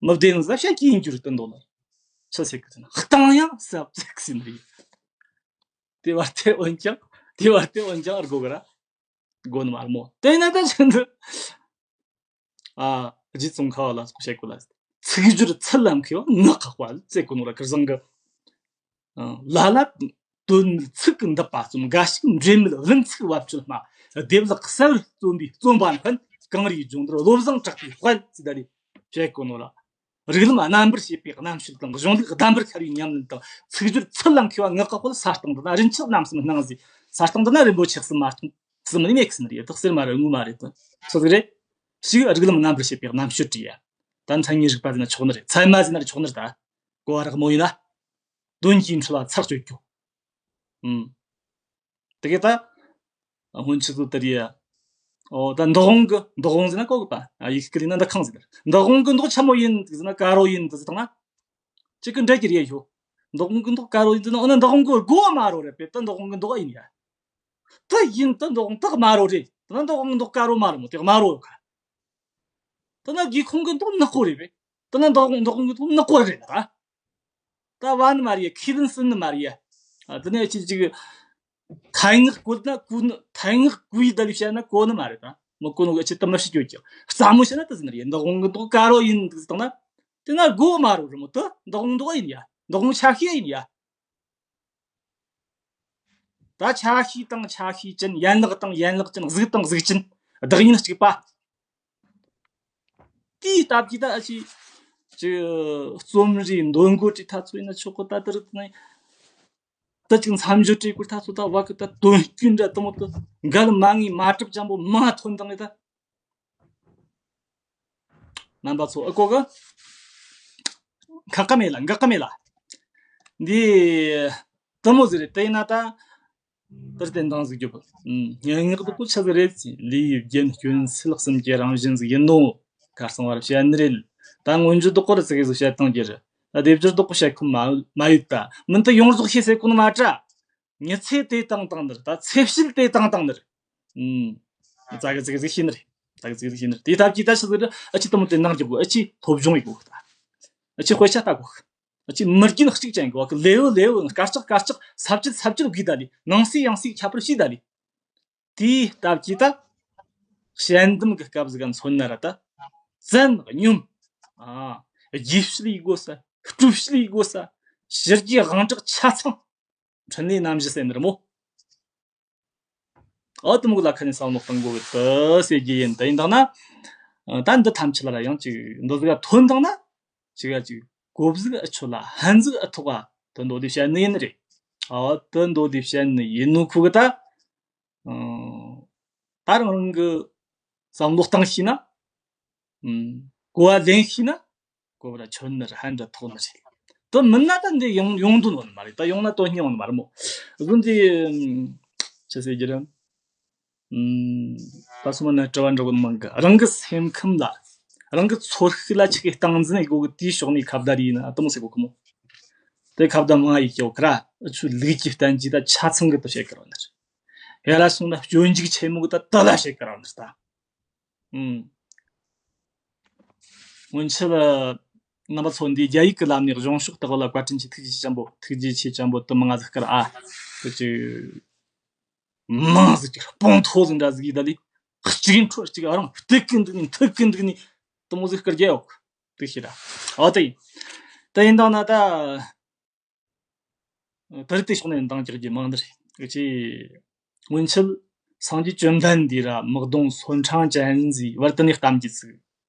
མི་བདེན་ཟ་བཤད་ཀྱི་ཡིན་རྒྱུ་རེད་དོན་དོ་ལ། ཆི་ཟེར་གི་ཟེར་ན་བཏང་ཡང་ཟབ་ཚིག་ཟིན་རེད། དེ་བར་དེ་འོན་ཀྱང་དེ་བར་དེ་འོན་ཀྱང་ཨར་གོ་གི་ར། དགོ་ནི་མ་རེད་མོ། དེ་ན་ད་ཆི་འདི། ཨ། རྗེ་ཙོང་ཁ་བ་ལ་སོགས་བཤད་དགོས་ལ། ཚིག་སྦྱོར་ཚུལ་ལ་མཁས་པ་ངག་ཁག་པ་ཟེར་གོ་ནོ་ར་ཁིར་བཟང་གི། ཨ། ལ་ལ་དོན་མེད་ཚིག་གི་འདག་པ་རྩོམ། འགའ་ཞིག་འབྲེལ་མེད་བླུན་ཚིག་བབ་ཅོལ་སྨྲ། སྡེབ་ལེགས་གསལ་བར་རྩོམ་པའི་རྩོམ་པ་འཕེན། གངས་རིའི་ལྗོངས་འདིར་བློ་བཟང་གྲགས་པའི་དཔལ་ཟེར་ད་རེད་བཤད་གོ་ནོ་ར། རིགས་ལམ་རྣམ་པར་ཕྱེ་བའི་རྣམ་དཔྱོད་དང་། གཞུང་ལུགས་གདམས་པར་ཤར་བའི་ཉམས་ལེན་དང་། ཚིག་སྦྱོར་ཚུལ་ལ་མཁས་པ་ངག་གི་དཔལ། ས་སྟེང་འདི་ན་རིན་ཆེན་རྣམ་གསུམ་སྣང་ཟེར། ས་སྟེང་འདི་ན་རིན་པོ་ཆེ་གསུམ་མ་གཏོགས་གསུམ་ནི་མེད་ཟེར་ནི་རེད། དག་ཟེར་མ་རེད། དངོས་མ་རེད་དོ། སུ་ཟིག་རེད། ཞིག་རིགས་ལམ་རྣམ་པར་ཕྱེ་བའི་རྣམ་དཔྱོད་བྲིས་ཡ། ད་མཚན་ཉིད་རིག་པ་ཟེར་ན་ཆོག་ནི་རེད། ཚད་མ་ཟེར་ན་ཆོག་ནི་རེད། ད་གོ་བ་རག་མོ་ཡིན་ན། དོན་གྱི་འཕྲུལ་ལ་ཚར་གཅོད་རྒྱུ། ཨུམ། དེ་གས་ད། སྔོན་ཆད་དུ་དེ་རེད། ཨོ་ད་འདུ་ཁང་གི། འདུ་ཁང་ཟེར་ན་གོ་གི་པ། ཨ་ཡིག་སྐད་ལ་ན་འདུ་ཁང་ཟེར། འདུ་ཁང་གི་མདོག་ཆ་མོ་ཡིན་ཟེར་ན་དཀར་རོ་ཡིན་ཟེར་དང་ན། གཅིག་གི་འདྲ་གི་རེད་ཡོ། འདུ་ཁང་གི་མདོག་དཀར་རོ་ཡིན་ཟེར་ན། འོ་ན་འདུ་ཁང་གི་སྒོ་དམར་རོ་རེད་པས། ད་འདུ་ཁང་གི་མདོག་ཡིན་ཡ། ད་ཡིན། ད་འདུ་ཁང་ད་དམར་རོ་རེད། ད་ན་འདུ་ཁང་གི་མདོག་དཀར་རོ་དམར་རོ་མོ་དེ་དམར་རོ་ཡོད་ཁ། ད་ན་སྒེའུ་ཁུང་གི་མདོག་ནག་པོ་རེད་པས། ད་ན་འདུ་ཁང་འདུ་ཁང་གི་མདོག་ནག་པོ་རེད་ད། ད་བ་ནི་མ་རེད་ཡ། ཁས་ལེན་སྲིད་ནི་མ་རེད་ཡ། ཨ་དེ་ནས་ཅི་ཅིག་ཐལ་ངག་བཀོད་ན་གོ་ནི། ཐལ་ངག་གོ་ཡི་ད་ལི་བཤད་ན་གོ་ནི་མ་རེད་ད། མི་གོ་ནོ་གི་ཅི་ད་མི་ཤི་གྱོད་ཀྱི། རྩ་མོ་བཤད་ན་ད་ཟིན་རེད། འདུ་ཁང་གི་མདོག་དཀར་རོ་ཡིན་འདུག་ཟེར་བཏང་ན། དེ་ན་སྒོ་དམར་རོ་རེད་མོ། ད་འདུ་ཁང་མདོག་ཡིན་ཡ། འདུ་ཁང་ཆ་ཤས་ཡིན་ཡ། ད་ཆ་ཤས་དང་ཆ་ཤས་ཅན། ཡན་ལག་དང་ཡན་ལག་ཅན། གཟུགས་དང་གཟུགས་ཅན། བདག་ཉིད་གཅིག་པ། དེའི་སྟབས་ཀྱིས་ད་ཨ་ཅི་ཅི་རྩོམ་རིག་འདོན་གོ་ཅི་ཐ་ཚོ་ཡིན་ན་ཆོག་གོ། ད་དེ་རིགས་ནི་ད་ཅིག་མཚམས་སྦྱོར་བྲིས་གོ་ཐ་ཚོ། ད་བ་གི་ད་དོན་སྐྱོན་འདྲ་དུ་མོ་དུ་འགལ་མ་ངེས་མ་གྲུབ་ཅན་པོ་མ་ཐོན་དང་ནི་ད། རྣམ་པ་ཚོ་ཨ་གོ་གི། ཁག་ག་མེད་ལ། འགག་ག་མེད་ལ། འདི་དུ་མོ་ཟིག་རེད། དེ་ཡིན་ན་ད། དེར་བརྟེན་དང་ཟིག་རྒྱུ། སྙན་ངག་དུ་ཀུ་ཆ་ཟིག་རེད། ལི་ཡི་རྒྱན་སྐྱོན་སེལ་གསུམ་གྱི་རང་བཞིན་ཟིག་ཡིན་ནོ། ཁ་སང་བར་བཤད་ནི་རེད། ད་སྔོན་འཇུག་དུ་ཀོ་ར་ཟིག་གི་ཟིག་བཤད་སྟངས་ཀྱི་རེད། ད་སྡེབ་སྦྱོར་དུ་ཀོ་བཤད་ཁོམ་མ་མ་ཡོད་ད། མིན་ད་ཡོངས་རྫོགས་ཤེས་ཟེར་ཁོ་ནི་མ་དྲ། ཉི་ཚེ་དེ་དང་དང་ནི་རེད། ད་ཚེ་ཕྱེད་དེ་དང་དང་ནི་རེད། ཨུམ། ཙ་གི་ཙི་གི་ཟིག་ཤེས་ནི་རེད། ཙ་གི་ཙི་གི་ཟིག་ཤེས་ནི་རེད། དེ་ཐབས་ཀྱིས་ད་ཆི་ཟིག་རེད། ཨ་ཅི་དུ་མོ་དེ་ནང་རྒྱུ་གོ། ཨ་ཅི་སློབ་སྦྱོང་ཡི་གོ་ད། ཨ་ཅི་དཔེ་ཆ་ལྟ་གོ། ཨ་ཅི་མི་རྒྱུན་གཅིག་ཅན་གོ། ལེའུ་ལེའུ། དཀར་ཆག་དཀར་ཆག། ས་བཅད་ས་བཅད་དགོས་ད་ལི། ནང་གསེས་ཡང་གསེས་ཁྱད་པར་ཤེས་ད་ལི། དེའི་སྟབས་ཀྱིས་ད། དཔྱད་འདེམས་ཀྱི་སྐབས་ཟིག་ག་མཚོན་ན་ར་ད། བཙན་སྙོམས། ཨ། རྒྱས་བཤད་ཡི་གོ་ས། སྤྲོས་བཤད་ཡི་གོ་ས། ཕྱི་རྒྱུའི་དབང་དྲག་ཆ་ཚང་། འཕྲིན་ལས་རྣམ་བཞི་ཟེར་ནི་རེད་མོ། ཨོ་དུ་མོ་གི་ལ་ཁ་ནས་བསམ་བློ་གཏང་དགོས་གི་དུ་ཟེར་གྱི་ཡིན། དེ་ཡིན་དང་ན། ད་འདི་ཐམས་ཅད་ལ་ར་ཡང་ཅིག་འདི་ཟིག་ག་ཐོན་དང་ན། ཅིག་ག་ཅིག་གོ་ཟིག་ཨ་ཆོད་ལ་ཧན་ཟིག་ཨ་ཐོག་ག་དུ་འདོད་དེ་བཤད་ནི་ཡིན་ནི་རེད། ཨོ་དུ་འདོད་དེ་བཤད་ནི་ཡིན་ནོ་ཁུ་གི་ད། ད་རང་རང་གི་བསམ་བློ་བཏང་ཤེས་ན། ཨུམ། གོ་བ་ལེན་ཤེས་ན། གོ་བ་ལ་ཆོད་ནི་རེད། ཧན་འདྲ་ཐོག་ནི་རེད། དེ་མིན་ན་ད་འདི་ཡོང་ཡོང་དོན་ཡོང་ནི་མ་རེད། ད་ཡོང་ན་དོན་སྙིང་ཡོང་ནི་མ་རེད་མོ། གཟོད་འདི་ཅི་ཟེར་རྒྱུ་རེད། ཨུམ། ད་སོ་མ་ནི་དྲི་བ་འདྲ་གོ་ནི་མང་གི། རང་གི་སེམས་ཁམས་ལ། རང་གི་ཚོར་ཤེས་ལ་ཆི་གི་སྟངས་འཛིན་ཡི་གོ་གི། དེའི་ཕྱོགས་ནས་ཁ་བརྡ་རེད་ན་དུ་མོ་ཟེར་གོ་གི་མོ། དེ་ཁ་བརྡ་མང་ཡི་གོ་གི་ར། ཨ་ཆུ་ལུགས་ཀྱི་བསྟན་བཅོས་ད་ཆ་ཚང་གི་དུ་བཤད་གི་ར་ནི་རེད། ཡ་ལ་སོང་ན་སྤྱོད་འཇུག་ཆེན་མོ་གི་ད་དུ་ལ་བཤད་གི་ར་ནི་རེད་ད། ཨུམ། སྔོན་ཆད་ལ་རྣམ་པ་ཚོ་འདིའི་རྒྱ་ཡིག་གི་ལམ་ནས་གཞུང་ཕྱོགས་དག་ལ་བཀའ་དྲིན་ཆེ། ཐུགས་རྗེ་ཆེ་ཅན་པོ། ཐུགས་རྗེ་ཆེ་ཅན་པོ་དུ་མང་ང་ཟིག་སྐར་ཨ། དུ་ཅི། མང་ཟིག་ཅིག་སྤོང་ཐོ་ཟིག་འདྲ་ཟིག་ཡིན་ད་ལི། གཅིག་འཕྲོ་གཅིག་རང་བཏུག་གི་འདུག་ནི། འཐུག་གི་འདུག་ནི། དུ་མོ་ཟིག་སྐར་རྒྱ་ཡོག་དུ་ཤི་ར། ཨོ་དེ་ཡིན། དེ་ཡིན་དང་ན་ད། དེར་དེ་ཕྱོགས་ནས་འདང་རྒྱག་རྒྱུ་མང་ནི་རེད། ཅེ། སྔོན་ཆད་སངས་རྒྱས་བཅོམ་ལྡན་འདས་ར་དམག་སྡོང་སོན་ཁྲང་ཅན་ཟིག་བར་དུ་ནས་གཏམ་རྒྱུད་ཟིག་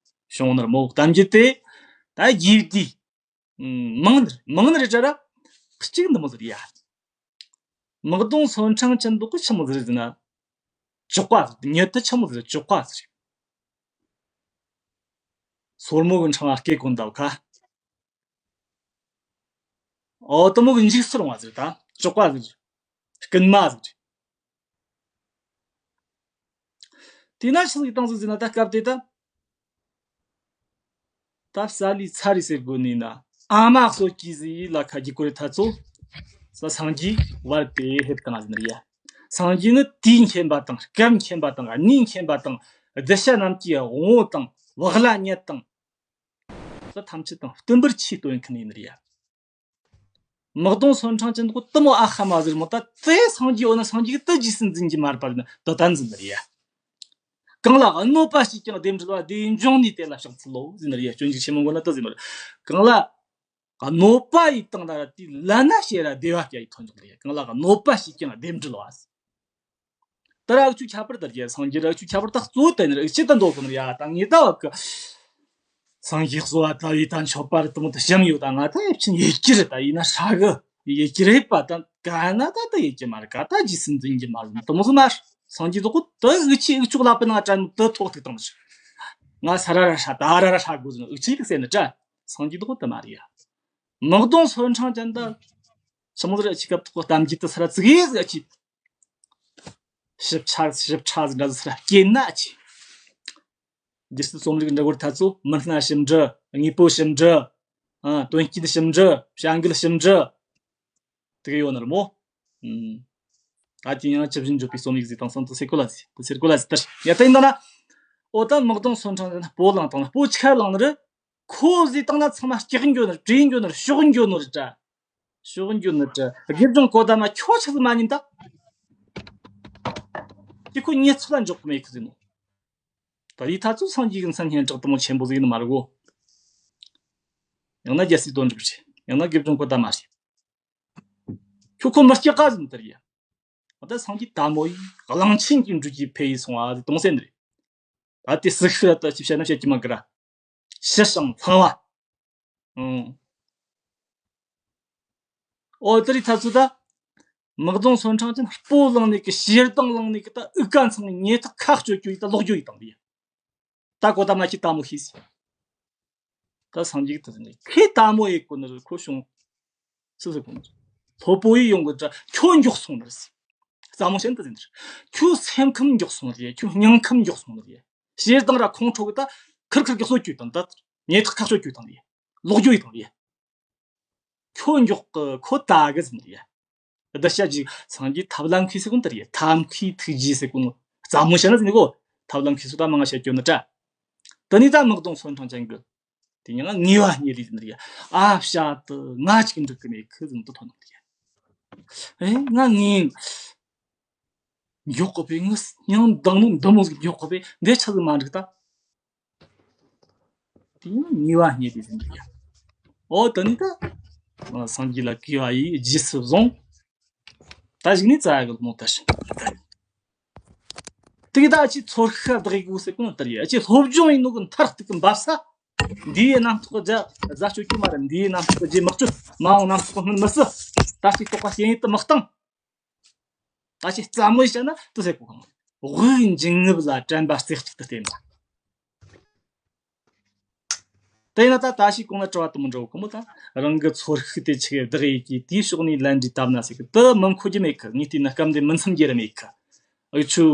བྱུང་ནི་རེད་མོ། གཏམ་རྒྱུད་དེ་ད་རྒྱས་བསྡུས་མང་ནི་རེད། མང་ནི་རེད་དྲ་ར། གཅིག་འདི་མོ་ཟིག་རེད་ཡ། དམག་སྡོང་སོན་ཁྲང་ཅན་འདུག་གི་ཆི་མོ་ཟིག་རེད་ཟེར་ན། ཅོག་པ་ཟིག་ཉལ་དུ་ཆི་མོ་ཟིག་རེད། ཅོག་པ་ཟིག་རེད། སོར་མོ་གི་འཕྲང་ང་སྐེ་གོན་འདབ་ཁ། ཨོ་དུ་མོ་གི་འཇིགས་སུ་རུང་བ་ཟིག་ད། ཅོག་པ་ཟིག་རྐུན་མ་ཟིག་དེ་ན་ཆི་ཟིག་བཏང་ཟིག་ཟེར་ན། ད་སྐབས་དེ་ད། ད་བསལ་ལི་ཚར་རི་ཟེར་དགོས་ནི་ན། ཨ་མ་སོ་སྐྱི་ཟིག་ལ་ཁ་གི་ཀོ་རེ་ཐ་ཚོ། ས་སངས་རྒྱས་བར་དེ་ཧེབ་བཏང་ཟིན་རི་ཡ། སངས་རྒྱས་ནི་དུས་མཁྱེན་པ་དང་། སྐབས་མཁྱེན་པ་དང་། གནས་མཁྱེན་པ་དང་། གདུལ་བྱ་རྣམས་ཀྱི་དབང་པོ་དང་། བག་ལ་ཉལ་དང་། ས་ཐམས་ཅད་དང་བསྟུན་པར་ཆོས་སྟོན་མཁན་ཡིན་ནི་རེད་ཡ། དམག་སྡོང་སོན་ཁྲང་ཅན་དུ་དུ་མོ་ཨ་ཧ་མ་ཟེར་མོ། ད་དེ་སངས་རྒྱས་འོ་ན་སངས་རྒྱས་ཀྱི་དུ་རྗེས་སུ་འཛིན་གྱི་མ་རེད་པ་ན་དུ་ད་འཛིན་ནི་རེད་ཡ། གང་ལ་གནོད་པ་བྱས་ཀྱང་བདེ་འབྲེལ་བ། དེ་ཡི་འབྱུང་གནས་དེ་ལ་ཕྱག་འཚལ་ལོ་ཟེར་ནི་རེད་ཡ། སྤྱོད་འཇུག་ཆེན་མོ་མགོ་ན་དུ་ཟེར་མོ་རེད། གང་ལ་གནོད་པ་ཡི་སྟེང་ན་ར་དེ་ལ་ན་ཤེས་ར་བདེ་བ་སྐྱ་ཡི་ཐོན་འཇུག་རེད། གང་ལ་གནོད་པ་བྱས་ཀྱང་བདེ་འབྲེལ་བ། ད་ར་ཨུ་ཆུ་ཁྱད་པར་དར་རྒྱས་སངས་རྒྱས་ར་ཨུ་ཆུ་ཁྱད་པར་ད་གཙོ་བོ་དེ་ནི་ར་ཨུ་ཆུ་ད་འདོད་གོ་ནི་ར་ཡ། ད་ངེས་ད་བ་གི། སངས་རྒྱས་གསོལ་བ་བཏབ་ཡས་ད་མཆོད་པ་རེད་དེ་མོ་དེ་བཤམས་ཡོད། ད་ང་ད་ཡིད་ཆེས་ཡེད་རྒྱུ་རེད། ད་ཡིན་ན་ཧྲ་གི་ཡེད་རྒྱུ་རེད་པ། ད་ག་ན་ད་ད་ཡེད་རྒྱུ་མ་རེད། ག་ད་རྗེས་སུ་འཛིན་རྒྱུ་མ་རེད། དེ་མོ་ཟིག་མ་རེད། སངས་རྒྱས་ལོག་གོ་དེ་འུ་ཆོའི་འུ་ཅོག་ལག་པའི་ནང་དྲན་དེ་ཐོག་ཐུག་བཏང་ཟིག་ང་ས་ར་ར་ཧྲ་ད་ར་ར་ཧྲ་དགོས་ཟིག་འུ་ཆོས་ཐུག་ཟེར་ནི་དྲ། སངས་རྒྱས་ལོག་གོ་དེ་མ་རེད་ཡ། མག་དུང་སོ་འཕྲེང་ཅན་ད། ཆི་མོ་ཟིག་ར་ཆི་སྐབས་ཐོག་གཏམ་རྒྱུད་དེ་ས་ར་ཙིག་གེ་ཟིག་ཨ་ཆི། ཞིབ་ཆ་ཞིབ་ཕྲ་ཟིག་འདྲ་ཟིག་ས་ར་སྐྱེས་ན་ཨ་ཆི། རྒྱལ་སྲིད་རྩོམ་རིག་འདྲ་བོར་ཐ་ཚོ་མི་སྣ་ཞིབ་འབྲི། དངོས་པོ་ཞིབ་འབྲི། ཨ། དོན་རྐྱེན་ཞིབ་འབྲི། བྱ་འགུལ་ཞིབ་འབྲི། དེ་ག་ཡོད་ནི་རེད་མོ། ཨུམ། ད་དེ་ཡང་ཇི་བཞིན་བརྗོད་པའི་རྩོམ་ཡིག་ཟིག་དང་སོང་དུ་ཟེར་གོ་ལ་ཟིག་དུ་ཟེར་གོ་ལ་ཟིག་དར་ཡ། ད་ཡིན་ད་ན། ཨོ་ད་མག་དུང་སོ་འཕྲེང་ཟེར་ན་སྤོ་ལངས་དང་ན་སྤོ་ཆ་ལངས་ནི་རེད། ཁོ་ཟིག་བཏང་ན་ཚང་མ་སྐྲག་འགྱོ་ནི་རེད། བྲེལ་འགྱོ་ནི་རེད། ཤོག་འགྱོ་ནི་རེད་དྲ། ཤོག་འགྱོ་ནི་རེད་དྲ། དགེ་སྦྱོང་གོ་ད་མ་ཁྱོད་ཆི་ཟིག་མ་ཉན་ད། དེ་ཁོ་ཉེས་ཚབས་ལ་འཇོག་གི་མེད་གི་ཟིག་ནོ། ད་རེས་ཐ་ཚོ་སངས་རྒྱས་ཀྱི་མཚན་སྙན་གྲགས་དེ་མོ་ཆེན་པོ་ཟིག་ནི་མ་རེད་གོ། ཡང་ན་རྒྱལ་སྲས་དོན་གྲུབ་རེད། ཡང་ན་དགེ་སྦྱོང་གོ་ད་མ་རེད། ཁྱོད་ཁོ་མི་སྐྱག་ག་ཟིན་དར་ཡ། ད་སངས་རྒྱས་དལ་མོ་ཡིས་གླང་ཆེན་གྱི་འགྲོས་ཀྱིས་འཕེལ་ཡས་སོང་བ་དེ་གཏོང་སེམས་རེད། ད་དེ་ཟིག་ཤི་ལ་ད་ཅི་བཤད་ན་བཤད་ཀྱི་མ་གི་ར། ཞི་ཞིང་ལྷང་བ། ཨང་། ཨོ་དེ་རིགས་ཐ་ཚོ་ད། མག་དུང་སོ་འཕྲེང་ཅན་སྤོ་ལངས་ནས་ཀི་ཞེ་སྡང་ལངས་ནས་ཀི་ད་ཨུ་ཀ་ཚང་ཉེ་ཐག་ཁ་གཅོད་རྒྱུ་ཡིས་ད་ལོག་རྒྱུ་ཡིས་དང་དེ། ད་གོ་ད་མ་ཁྱི་དལ་མོ་ཤེས་སི། ད་སངས་རྒྱས་ཀྱི་ད་ཟིན་ནས་ཁྱི་དལ་མོ་ཡེ་གོ་ནི་རེད། ཁོ་བྱུང་། སུ་ཟེར་གོ་ནི་རེད། སློབ་པོ་ཡིས་ཡོང་གི་ད་ཁྱོད་མགྱོགས་སོང་ནི་རེད། རྩ་མོ་ཤན་ད་ཟིན་ནི་རེད། ཁྱོད་སེམས་ཁམས་མགྱོགས་སོང་ནི་རེད། ཁྱོད་སྙིང་ཁམས་མགྱོགས་སོང་ནི་རེད། ཞེ་སྡང་ར་ཁོང་ཁྲོ་གི་ད་ཁིར་ཁིར་གི་གསོད་རྒྱུ་དང་ད་ཉེ་ཐག་ཁ་གསོད་རྒྱུ་དང་རེད། ལོག་རྒྱུ་ཡིས་དང་རེད། ཁྱོད་མགྱོགས་གི་ཁོ་ད་གི་ཟིན་རེད། བསྡུ་བྱ་ཅིག་སངས་རྒྱས་ཐབས་ལམ་མཁས་ཟེར་གོ་ནི་ད་རེད། ཐབས་མཁས་ཐུགས་རྗེ་ཟེར་གོ་ནི། རྩ་མོ་བཤད་ན་ཟིན་ནི་གོ། ཐབས་ལམ་མཁས་སུ་ད་མང་ང་བཤད་རྒྱུ་ནི་དྲ། དེ་ནས་ད་མག་དུང་སོ་འཕྲེང་ཅན་གི། དེ་ཉིད་ང་ངེས་པ་རྙེད་ལས་ཟིན་རེད། ཨ་བྱ་དུ་ང་ཅིག་འགྲིག་གི་མེད་ཁི་ཟིན་དུ་ཐོན་ནི་རེད། ཨེ་ང་ངེས། མགྱོགས་གི་པས་ངི་སྙིང་མདངས་མོ་འདི་མོ་ཟིག་མགྱོགས་གི་པས་འདི་ཆ་ཟིག་མ་འགྲིག་ད། དེ་ཡང་ཉེས་པ་རྙེད་དེ་ཟིན་གྱི། ཨོ་ད་ནི་ད། སངས་རྒྱས་ལ་གུས་པ་ཡིས་རྗེས་སུ་བཟུང་། ད་གཞུག་ནས་རྩ་གི་མོ་ད་ཞིང་། དེ་གི་ད་ཅི་ཚོར་ཤ་བདག་གི་ཟེར་གོ་ནོ་ལྟར་ཡ་ཅི་སློབ་སྦྱོང་ཡིན་ནོ་གི་མཐར་གཏུག་གི་འབབ་ས། འདིའི་རྣམ་རྟོག་རྒྱ་རྫ་སྤྱོད་ཀྱི་མ་རེད། འདིའི་རྣམ་རྟོག་རྗེས་མི་སྤྱོད། མ་འོངས་རྣམ་རྟོག་སྔོན་མི་བསུ། ད་ཅི་རྟོག་པ་སྐྱེ་ཡིན་དུ་མི་གཏང་། ད་ཅི་རྩ་མོ་ཡིས་བཤད་ན་དུ་ཟེར་གོ་གང་། དབུགས་འབྱིན་རྔུབ་ལ་དྲན་པ་རྩེ་གཅིག་ཏུ་བརྟེན་པ། དེ་ཡིན་ན་ད་ད་ཞིག་གོང་ན་དྲི་བ་དུ་མི་འགྲོ་གོ་མོ་ད། རང་གི་ཚོར་ཤུགས་དེ་ཆི་གེ་བདག་ཡིད་ཀྱིས་དེའི་ཕྱོགས་ནས་ལན་འདྲི་བཏབ་ན་ཟེར་གི་དུ་མི་མཁོ་རྒྱུ་མེད་གི། ངས་བལྟས་ན་སྐབས་འདི་མི་འཚམ་རྒྱུ་ར་མེད་གི། འུ་ཆོ་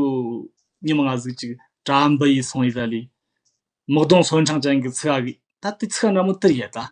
ཉི་མ་ང་ཟིག་ཅིག་དྲ་འབུ་ཡིས་སོང་ཡི་ད་ལི། མག་དུང་སོ་འཕྲེང་ཅན་གི་ཚིག་ག་གི་ད་དེ་ཚིག་འདྲ་མོ་དེར་ཡ་ད།